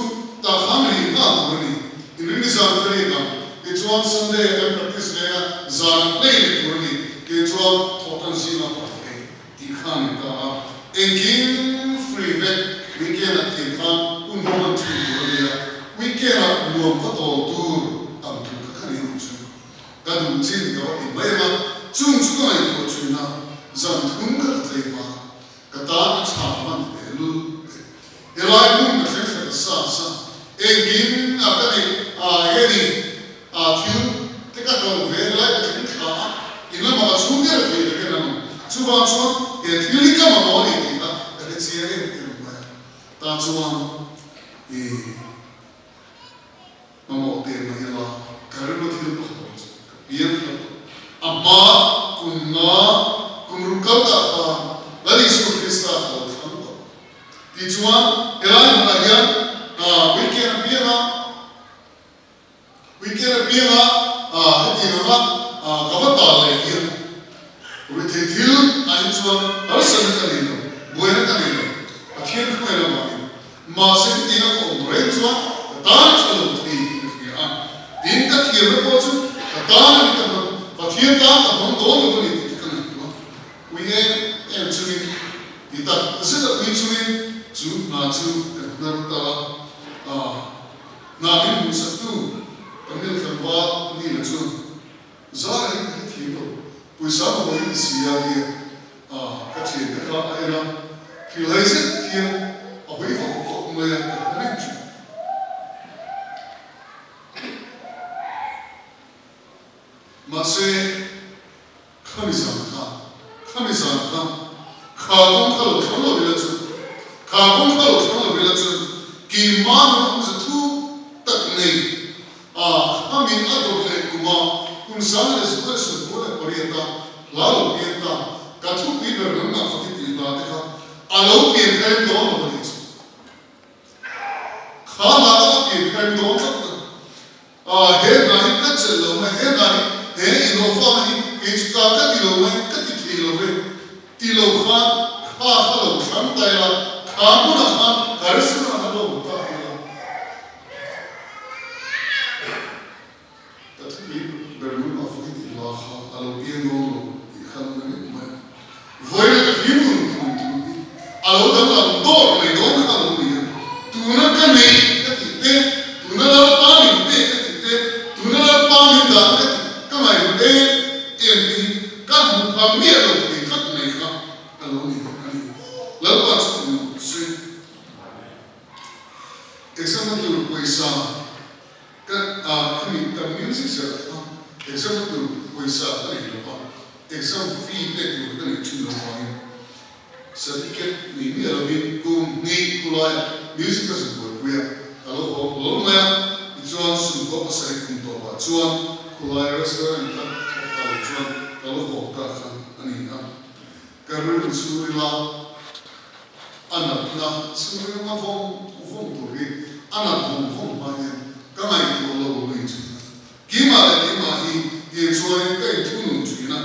tak han ri nghal tur a ni. Inrini zan ka rik ang. Tichuan Sunday a kan practice leng a, zan an play leh tur a ni. Tichuan thawhtan zingah pawh a thei tih kha a ni ta a. Engkim free vek weekend ah tih khan hun ho hman thin tur a ni a. Weekend ah nuam ka tawl tur ang tur kha kha ni ang chu. Ka duh chin ka va ti mai ang a. Chung chu ka ngaihtuah thin a, zan thum ka la tlei va. Ka tan a tha hman hle lul e. Helai hmun ka thleng thla ta sa sa. Engkim a ka neih a nge ni a thil te ka hlauh ve helai ka thleng thla a in lamah ka chhung der thei takin an awm. Chuvang chuan he thil hi ka mamawh a ni tih kha ka hre chiang em em mai a. Ta chuan i Mamawh te mai ila ka rilru thil pakhat awm chu ka piang khat tawh. A hma kum nga kum ruk kal tak khan Lal Isua Krista ka lo thlang tawh. Tichuan helai hmunah hian weekend a piang a, weekend a piang a hetiang anga ka va tal leh hian ruihtheih thil ah hi chuan harsatna ka nei lo, buaina ka nei lo, Pathian hruaina avangin Mahse hetiang a ka awm reng chuan ka tan tha lo thei tih ka hria a, tin ka thiamna pawh chu ka tan a ni ta hman, Pathian tan ka hmang dawn lo a ni tih te ka ngaihtuah. Ui em em chungin, ti tak zet a ui chungin chu hna chu ka hnar ta a, ah hna min hmuhsaktu Tamil tlangval Nila chuan Zara hi ka hrethiam lo, pawisa mamawh in si a tia ka thiante kha a en a, thil hai zet hian a hawi vak vak mai a, ka hre reng thin. Mahse, khami zan kha, khami zan kha, kha kawng kha lo thlang lo ila chu, kha kawng kha lo thlang lo ila chuan keimah nuna awmze thuk tak nei A hmamin a dawt leh kum a, kum 1998 a hla lo pian ta, ka thupui ber lam ngah fak i tih hla te kha a lo pian khaim dawn lo a nih chu. Kha hla kha a pian khaim dawn tlat lo. A, he hna hi ka chelh lo mai, he hna hi, he inhlawhfakna hi kei chu ka ka ti lo mai, ka ti thei lo ve. Ti lo khan kha kha lo thlang ta ila, kha hmunah khan ka restaurant ah khan lo awm ta ila. Ka thupui ber lung a vawi tih hla kha a lo piang dawn lo tih kha an la reng mai a. Vawiina ka hlim nun thun thu hi a lo danglam dawr mai dawn kha a lo ni a. Tuna ka nei ka tih te, tuna Lalpa min pek ka tih te, tuna Lalpa min dan ka tih ka ngaihhlut em em te hi ka hmu pha miah lo thei tlat mai kha a lo ni a ni. Lalpa chu tih sawi. Exam tur pawisa ka ah khami ka music zir kha exam tur pawisa ka nei lo va, exam fee pek tur ka nei thin lo vangin certificate nei miah lovin kum hnih khulaiah music ka zir buaipui a, ka lo haw hlawl mai a, tichuan sumkaw pasarih kum tawpah chuan khulai restaurant ka thawk ta lo chuan ka lo haw ta kha a ni a, ka rilru chhungrila A natna chhungril a vawng vawng tur hi a nat vawng vawng hma hian ka ngaihtuah lo lui thin a. Keimah leh keimah hi tir chuanin ka inthunun thin a.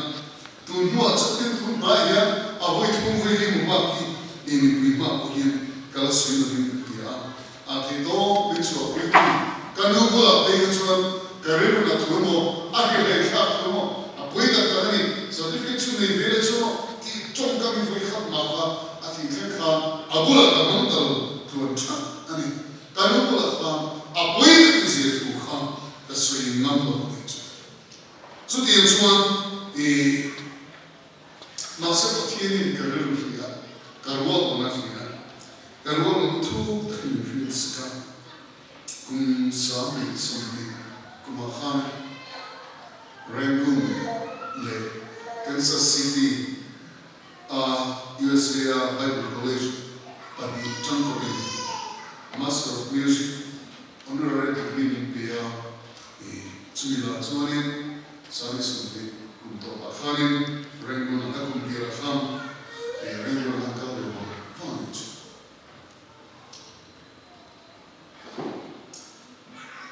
Ka nu bulah phei kha chuan ka rilru na thu emaw, a hrilhei thlak thu emaw, a pui tak tak a ni, certificate chu nei ve la chu maw tih tawngkam hi vawi khat mah kha a thih thleng khan a bulah ka hmang ta lo tluan that a ni. Ka nu bulah khan a pui ka tih zia thu kha ka sawi ngam lo a nih chu. Chutiang chuan i mahse Pathianin ka rilru hria, ka ruahmanna hria, ka ruahmanna thuk takin min hriat sak a, kum 2020 kumah khan Rangoon leh Kansas City a USA a Bible College pahnih tangkawpin Master of Music Honorary degree min pe a, i chumi lah chuanin 2020 kum tawpah khanin Rangoon a kum tirah khan Rangoon a kal ve vang vang a nih chu.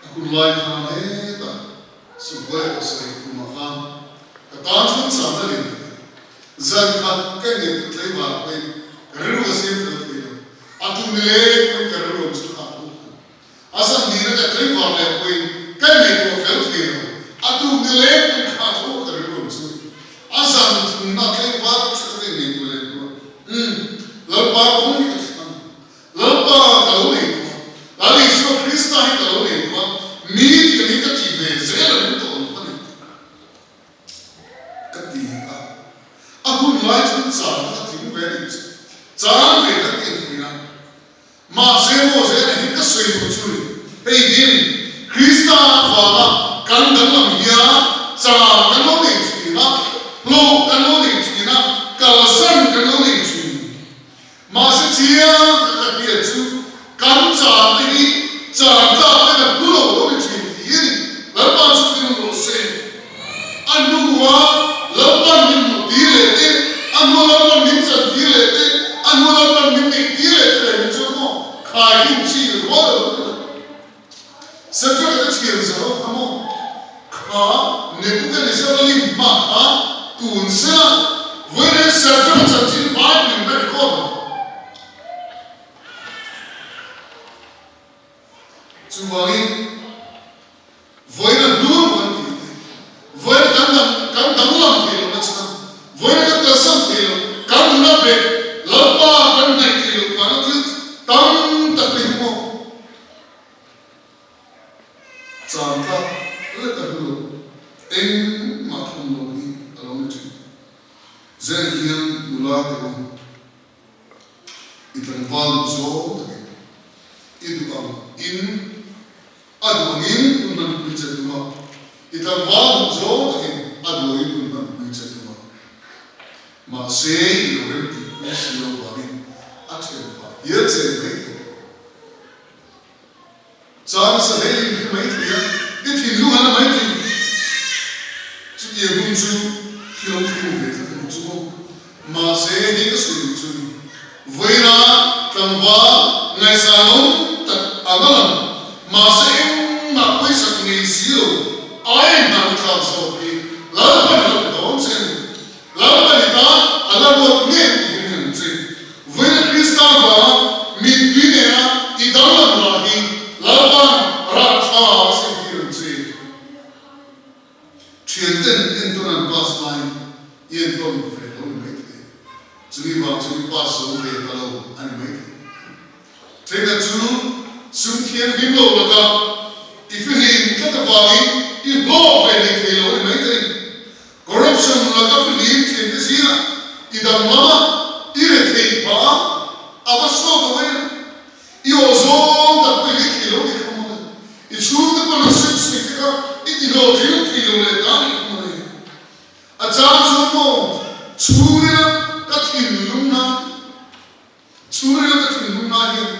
A hun lai khan hetah Subuai pasarih kumah khan ka tan chhung chang a lian thei. Zan khat ka ngen tu tlei vang pawhin ka rilru ka siam fel thei lo. A tum ni leng pawhin ka rilru ang chu kha a thu thei. A zan nihna ka tlei vang leh pawhin ka ngaihtuah fel thei lo. A tum ni leng pawhin kha a thu ka rilru ang chu. A zan thumna tlei vang chu ka ngaihtuah leh hnuah, Umm, Lalpa kawng hi ka thlang. Lalpa ka lo nei tawh a, Lal Isua Krista hi ka lo nei tawh a, mi tiang hi ka tih ve zel a ring tawh lo a ni, ka ti a. A hun lai chuan chang kha tling ve a nih chu, chang ve kan tih thin a. Mahse maw zela hi ka sawi duh chu ni, hei hi Krista avanga kan danglam hian chang kan lo nei thin a, hlawh kan lo nei thin a, kalsan kan lo nei thin. Mahse chiang tak a hriat chu kan chan te hi chan tlak te kan hmu lo lo ni thin tih hi a ni. Lalpa chu tin awm rawh se. A hnua Lalpan min hmuh tir leh te, a hnua Lalpan min chan tir leh te, a hnua Lalpan min neih tir leh te leh min chuan maw khai hin chi rual a lo ni lo. Central ka thian zo kha maw kha Nebuchadnezzar a lim hma kha tun sela vawiin Central chanchin Bible in a record ang. Chuvangin vawiin a hnur kan tih te, vawiin kan dang kan danglam thei loh na chhan, vawiin kan kalsan thei loh, kan nuna bet Lalpa kan hnaih thei loh vanga thil tam tak te hi maw Chang tlak lek a hlu lo, engmah thum lo hi a lo ni thin. Zen hian nula te u, i tlangval duh zawng takin, i duh ang in, a duh angin hun hmanpui che tum a, i tlangval duh zawng takin a duh angin hun hmanpui che tum a. Mahse, i lo rem tihpui si lo vangin a then pah hial che mai thei. Chuan sa hlei in hre mai thei a, i thinlung an la mai thei. Chutiang hun chu thil awm thei ve tlat a ni chu maw? Mahse, hei ka sawi duh chu a ni. Vawiina tlangval ngaihsan awm tak ang a lang, mahse engmah pawisak nei si lo ai hna thlak zawk hi Lalpan a lo pe dawn che a ni. Lalpa ni ta, a la ruat ngei tih hi ring ang che. Vawiina Krista vanga mittui nena i danglam rah hi Lalpa'n rah tha a siamtir ang che. Thianten entawn an pass laiin i entawn ve lo ni maithei. Chumi vang chu i pass zo ve ta lo a ni maithei. Thenkhat chu sum thianghlim lo laka i fihlim tlat avangin i hlawk ve leh thei lo a ni maithei. Corruption laka fihlim thin te zingah i dang lama i rethei phah a, a va sawt lo em? I aw zawng tak pawh i lei thei lo tih kha mawle. I chhungte pawn an sawi sawi te kha i ti hlawhtling thei lo leh ta nih kha mawle. A chang chuan maw chhungrila ka thinlung nan Chhungril ka thinlung lai hian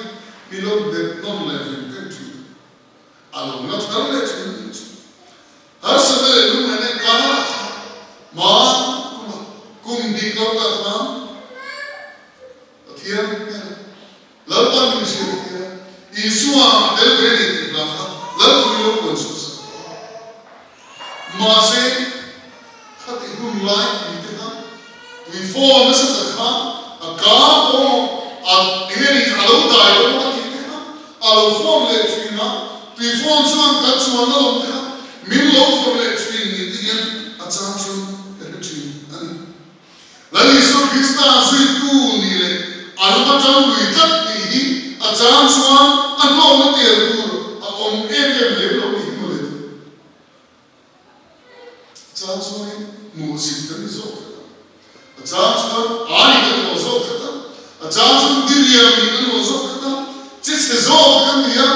mi lo bet nawm leh veng veng thin a, a lo la thar leh thin a nih chu. Harsatna leh lungngaihna in karah khan hma kuma kum hnih kal ta khan Pathian hnenah Lalpan min hriattir a, Isua a tel ve ni tih hla kha Lalpa mi lo puan chhuah sak tawh a. Mahse, khati hun lai tui te kha, tui fawn nasa tak kha a ka pawh a eng nge ni a lo dai dawn a tih te kha a lo fawn leh thin a. Tuifawn chuan kan chuanna lawm te kha min lo vawrh leh thin ni te hian a chang chu ka hre thin a ni. Lal Isua Krista zuitu ni leh a lam atang lui tlat tih hi a chang chuan a hlawkna tel tur a awm em em lem lo ni hi mawle tu. A chang chuan hmuhsit kan ni zawk tlat a, a chang chuan ai kan hlawh zawk tlat a, a chang chuan diriam nih kan hlawh zawk tlat a, che chhe zawk kan ni a,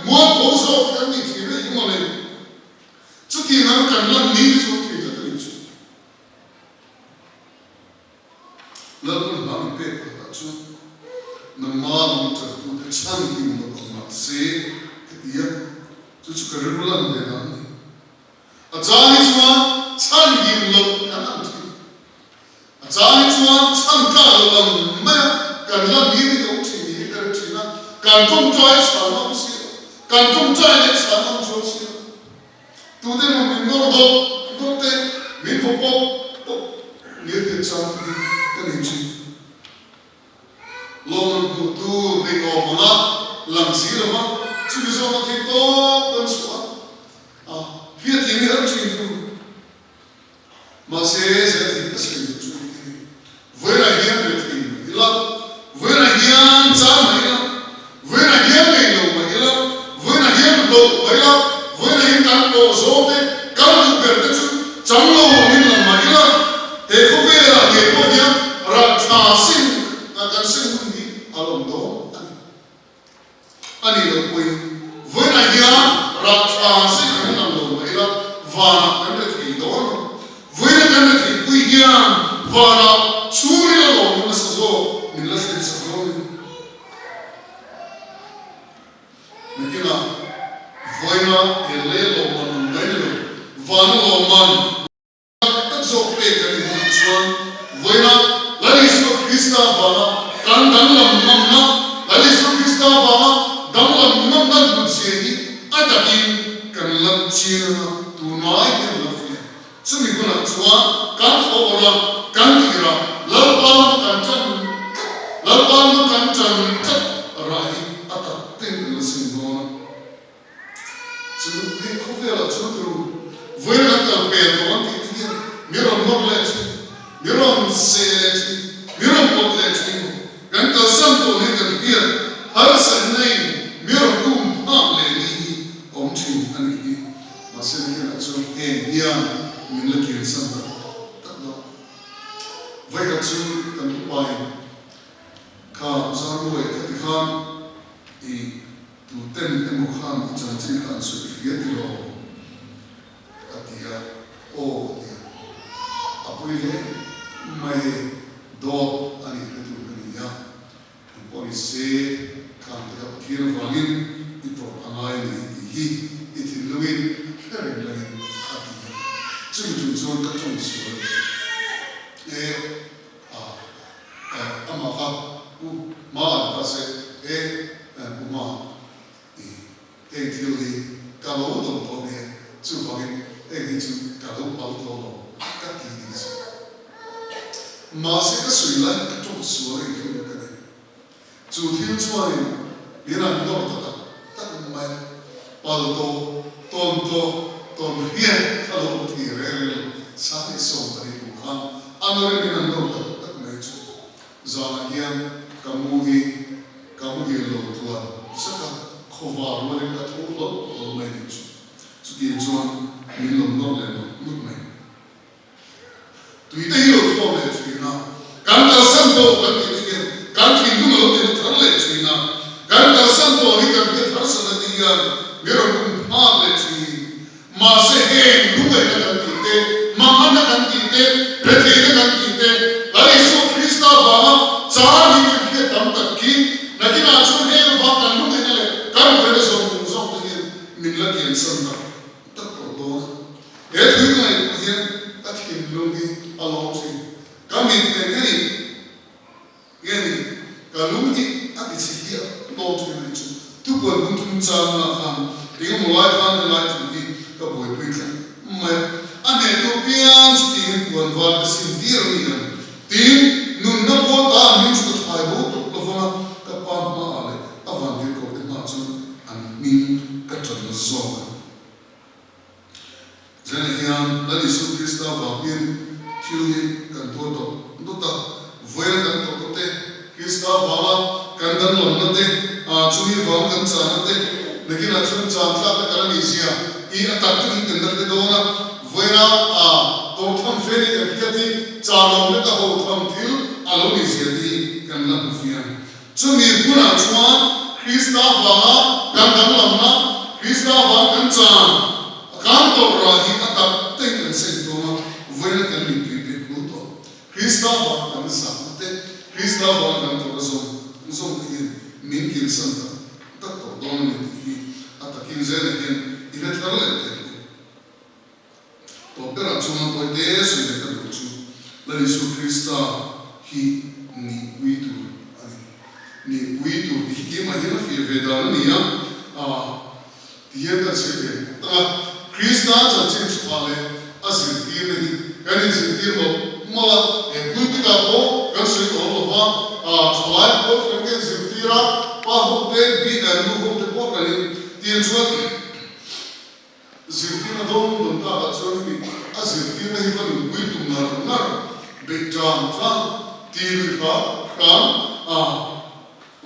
mualpho zawk kan ni thin a ni hi mawle. Chutiang ang kan lan ni te chu awm thei tlat a ni chu. Lalpan hna min pek pakhatah chuan nangma lam ṭantute chhan hlim lo ang mah se ka ti a, chu chu ka rilru lan ve dan a ni. A chang hi chuan chhan hlim loh kan ang thin. A chang hi chuan chhan tlak loh ang maia kan lan ni te ka awm thin ni hi ka ri thin a, kan ṭawngṭai chhan awm si lo, kan ṭawngṭai leh chhan awm chuang si lo. Tute emaw min nawr dawt dawt te, min vaw pawp pawp lir te chang hi ka nei thin. Lawmman hmuh tur nei awm anga lang si lo va, chumi zawng a thei tawp kan chhuah a, a hriatthiam hi har thin thung. Mahse, zel thing ka sawi duh chu ni hi. Vawiinah hian ri thei mah ila, vawiinah hian chang mah ila, vawiinah hian nei lo mah ila, vawiinah hian hlauh mah ila, vawiinah hian kan hlawh zawng te, kan duh ber te chu chang lo awmin lang mah ila, he khawvelah ngei pawh hian rat tha seng kan seng hun hi a lo awm dawn a ni. A nih loh pawhin vawiinah hian rat tha seng ang in lang lo mah ila vanah kan re thei dawn lo. Vawiina kan re theih pui hian vanah chhungril a lawm nasa zawk min la thlen sak dawn a ni. Nakinah vawiina he lei lawmman ang mai ni lo, vana lawmman, Tak tak zawk pek kan inhmuh chuan vawiina Lal Isua Krista vanga kan danglam ngamna, Lal Isua Krista vanga danglam ngamna hmutzia hi a takin kan la chiang anga tunlai hian la fiah. Chumi hunah chuan kan thawh awrh a, kan tir a, Lalpa lama kan tan tlat, Lalpa lama kan tan tlat rah hi a tak ten kan la seng dawn a. Chu hei khawvelah chuan turu vawiin an kal pel tawh ang tih te hian mi rawn nawr leh thin, mi rawn seh leh thin, mi rawn pawt leh thin. Kan kalsan tawh hi kan hriat harsatna in mi rawn um phak leh ni hi awm thin a nih hi. Mahse nakinah chuan heng hian min la kirsan tak tak lo. Vawikhat chu kan upain kha Zarmuai kha tikhan i Tuten emaw khan i chanchin kha an sawi hria ti lo? A ti a, Aw a ti a. A pui hle mai hei, dawt a nih hre tur ka ni a, eng pawh ni se khan te kha Pathian avangin i tawrh a ngai a ni tih hi i thinlungin hre reng langin a ti a. Chumi tum chuan ka tawng sual a ni e. A eh amah kha Pu Hma an ta se e eh Pu Hma i heng thil hi ka lo dawng tawh nia chuvangin heng hi chu ka lo pal tawh lo ka ti ni chu. Mahse ka sawi lai ka tawng sual eng thil ka nei. Chu thil chuanin min an nawr ta tak tak mai a, pal tawh, tawn tawh, tawn hriat a lo awm thei reng reng lo. Sahnih 12 kum khan a nawrin min an nawr ta tak tak mai chu. Zanah hian ka mu hi ka muhil lo tluan zak a, khawvar rualin ka tho hlawlh hlawlh mai nih chu. Chutiang chuan min lo nawr leh nawk nawk mai. Tuite hi lo chhuak leh thin a, kan kalsan tawh kan tih te hian kan thinlung a lo ti na thar leh thin a, kan kalsan tawh hi kan hre thar san a tih hian mi rawn um phak leh thin. Mahse heng lungaihna kan tih te, manganna kan tih te, retheihna kan tih te, Lal Isua Krista vanga char hi kan hriat tam tak khi nakinah chuan heng avang kan lungaihna leh kan buaina zawng zawng te hian min la kiansan tak tak tawh dawn a. He thui ka ngaihtuah hian ka thinlung hi a lawm thin. Ka mit nen nge ni nge ni ka lung hi a ti chhe hiah lawm thin a nih chu. Thupuan hmun thum chang lah khan engemaw lai khan helai thu hi ka buaipui tlat mai a. A hnehtu piang chu tiin puan var ka sim tir a ni ang. Tin, nunna pawl ta an hming chu ka thai bo tawp lo vang a, ka pa hmaah leh a vantir ko te hmaah chuan an hming ka tan zawk a ni. Zena hian Lal Isu Krista vangin thil hi kan tuar dawt dawt a, vawiin kan tawrhna te, Krista vanga kan danglamna te, chumi vang kan chahna te, nakinah chuan chan tlakna kan a nih zia i a tak takin kan la hre dawn a, vawiina tawrh tham fe ni kan hriat hi chalawm leka ho tham thil a lo nih zia te hi kan la hmu fiang. Chumi hmunah chuan Krista vanga kan danglamna, Krista vang kan chan a kan tawrh rah hi a tak tein kan seng dawn a, vawiina kan mipui te hmu tawh. Krista vang kan zahna te, Krista vang kan tawrh a zawng zawng te hian min kilsan tak tak tawh dawn a ni tih hi a takin zelah hian i hre thar leh teh ang u. Tawp berah chuan tawite sawi leh ka duh chu Lal Isu Krista hi nihpui tur a ni. Nihpui tur tih hi keimah hian a fiah ve dan a ni a, ti hian kan sawi ve ang tak a. Krista chanchin tha leh a zirtirna hi kan inzirtir mawlh mawlh a, he pulpit-ah pawh kan sawi tawh lo va, thalai pawh kan inzirtir a, pa hote, nu hote pawh kan intir chuan, Zirtirna dawng dawn takah chuan hemi a zirtirna hi va nunpui tum ngar ngar, beih tang tlang, ti lui hram hram a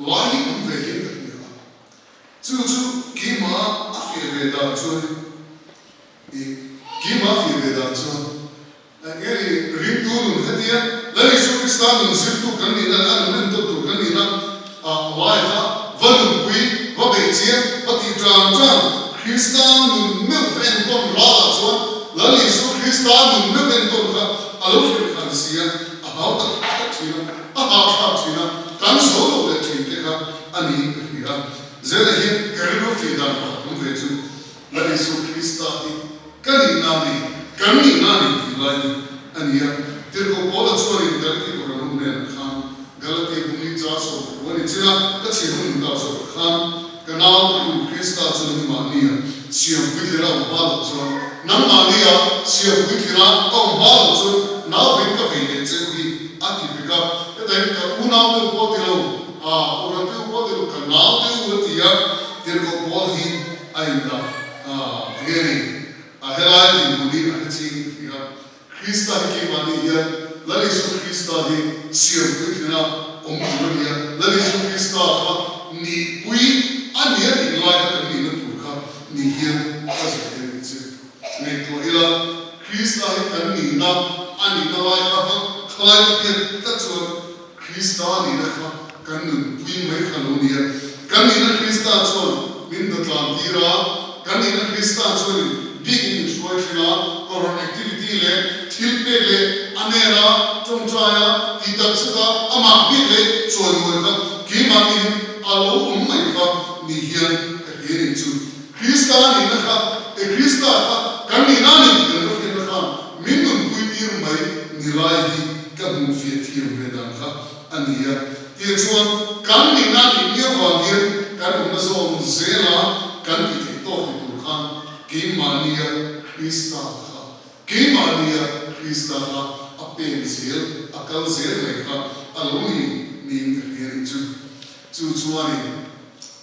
lai hi awm ve hian ka hria a. Chu chu keimah a fiah ve dan chuan i keimah a fiah ve dan chuan eng nge ni ringtu nun hetia Lal Isua Krista nun zirtu kan nihna leh a nun entawn tur kan nihna ah lai kha va nunpui, va beih chiang, va tih tang tang Krista nun meuh va entawn ralah chuan Lal Isua Krista nun meuh entawn kha a lo hrilh khan si a, a hau tak tak thin a, a hahthlak thin a, kan zo lo leh thin te kha a niin ka hria. Zela hian ka rilru fih dan pakhat awm ve chu Lal Isua Krista hi Ka nihna a ni, kan nihna a ni tih lai hi a ni a. Tirhkoh Paula chuanin Galati kawrah nu hnenah khan, Galati bungli cha sawm pakua ni chin a, ka chhiar hun ta zawkah khan, ka nau ka nu Krista chu nangmahnia siam puitlira awm hma loh chuan, nangmahnia siam puitlira ka awm hma loh chuan nau veng ka vei leh che u hi a ti bik a. Heta hian ka unau te u pawh ti lo, a Kohhran te u pawh ti lo, ka nau te u a ti a. Tirhkoh Paul hi a indah a, enge ni? A helai dinhmun hi a hre ching ka hria. Krista hi keimahni hian Lal Isu Krista hi siam puitlina awm tur a ni a, Lal Isu Krista kha nihpui a nia tih lai kha kan nihna tur kha ni hian ka zirtir ni che. Ngaihtuah ila, Krista hi kan nihna a nihna lai kha va khalai ka pian tlat chuan Krista nihna kha kan nunpui mai kha lo nia. Kan nihna Krista chuan min hnatlan tir a, kan nihna Krista chuanin biakin min hruai thleng a, Kohhran activity leh thil pek leh a nena tawngtai a, tih tak zet a, amah biak leh chawimawi kha keimahni hi a lo awm mai kha ni hian ka hria nih chu. Krista nihna kha, e Krista kha kan nihna a ni tih kan va hriatna khan min nunpui tir mai ni lai hi ka hmuh fiah thiam ve dan kha a ni a. Tiang chuan kan nihna nih miau vang hian kan awmna zawn zela kan tih theih tawk ti tur khan keimahnia Krista kha, keimahnia Krista kha a pen zel, a kal zel mai kha a lo ni niin ka hria nih chu. Chu chuanin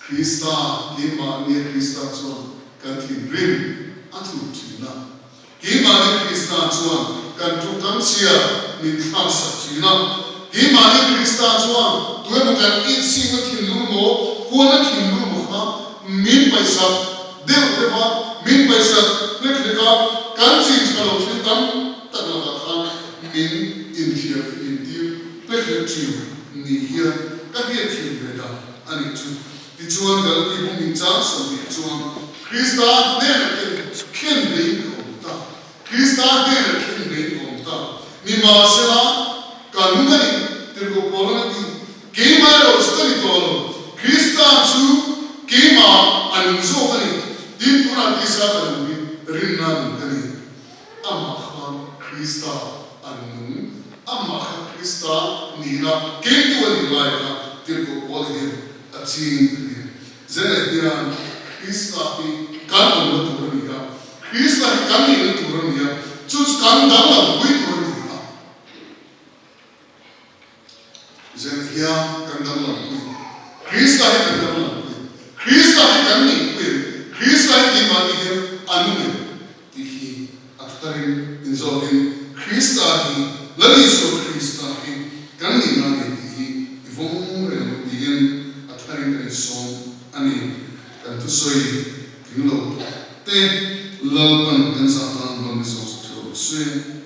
Krista, keimahnia Krista chuan kan thinrim a thup thin a. Keimahni Krista chuan kan tawngkam chhia min thlaksak thin a. Keimahni Krista chuan tuemaw kan inchhingna thinlung emaw, huana thinlung emaw kha min paihsak deuh deuh a, min paihsak hlek hlek a, kan chin tha lo thil tam tak lakah khan min inthiar fihlim tir hlek hlek thin ni hian ka hriat thin ve dan a nih chu. Tichuan, Galati bung inchang 20 chuan Krista hnenah khen khen veiin ka awm ta. Krista hnenah khen veiin ka awm ta. Nimahsela, ka nung a ni, tirhkoh Paula'n a ti. Keimah erawh chu ka ni tawh lo. Krista chu keimah a nung zawk a ni. Tin, tunah tisa ka nung hi rinna nung ka ni. Amah khan Krista a nung, amah kha Krista nihna kengtu a nih lai kha Tirhkoh Paul hian a ching a ni. Zela hian Krista hi kan awmna tur a ni a, Krista hi kan nihna tur a ni a, chu chu kan danglampui tur a ni a. Zela hian kan danglampui, Krista hi kan danglampui, Krista hi kan nihpui a ni, Krista hi. keimahni hian a nung em tih hi a tharin inzawtin Krista hi, Lal Isua Krista hi kan nihna a ni tih hi i vawng reng ang u tiin a tharin kan insawm a ni. Kan thusawi tling lo te Lalpan kan zah tan mal ni zawk zawk theuh rawh se.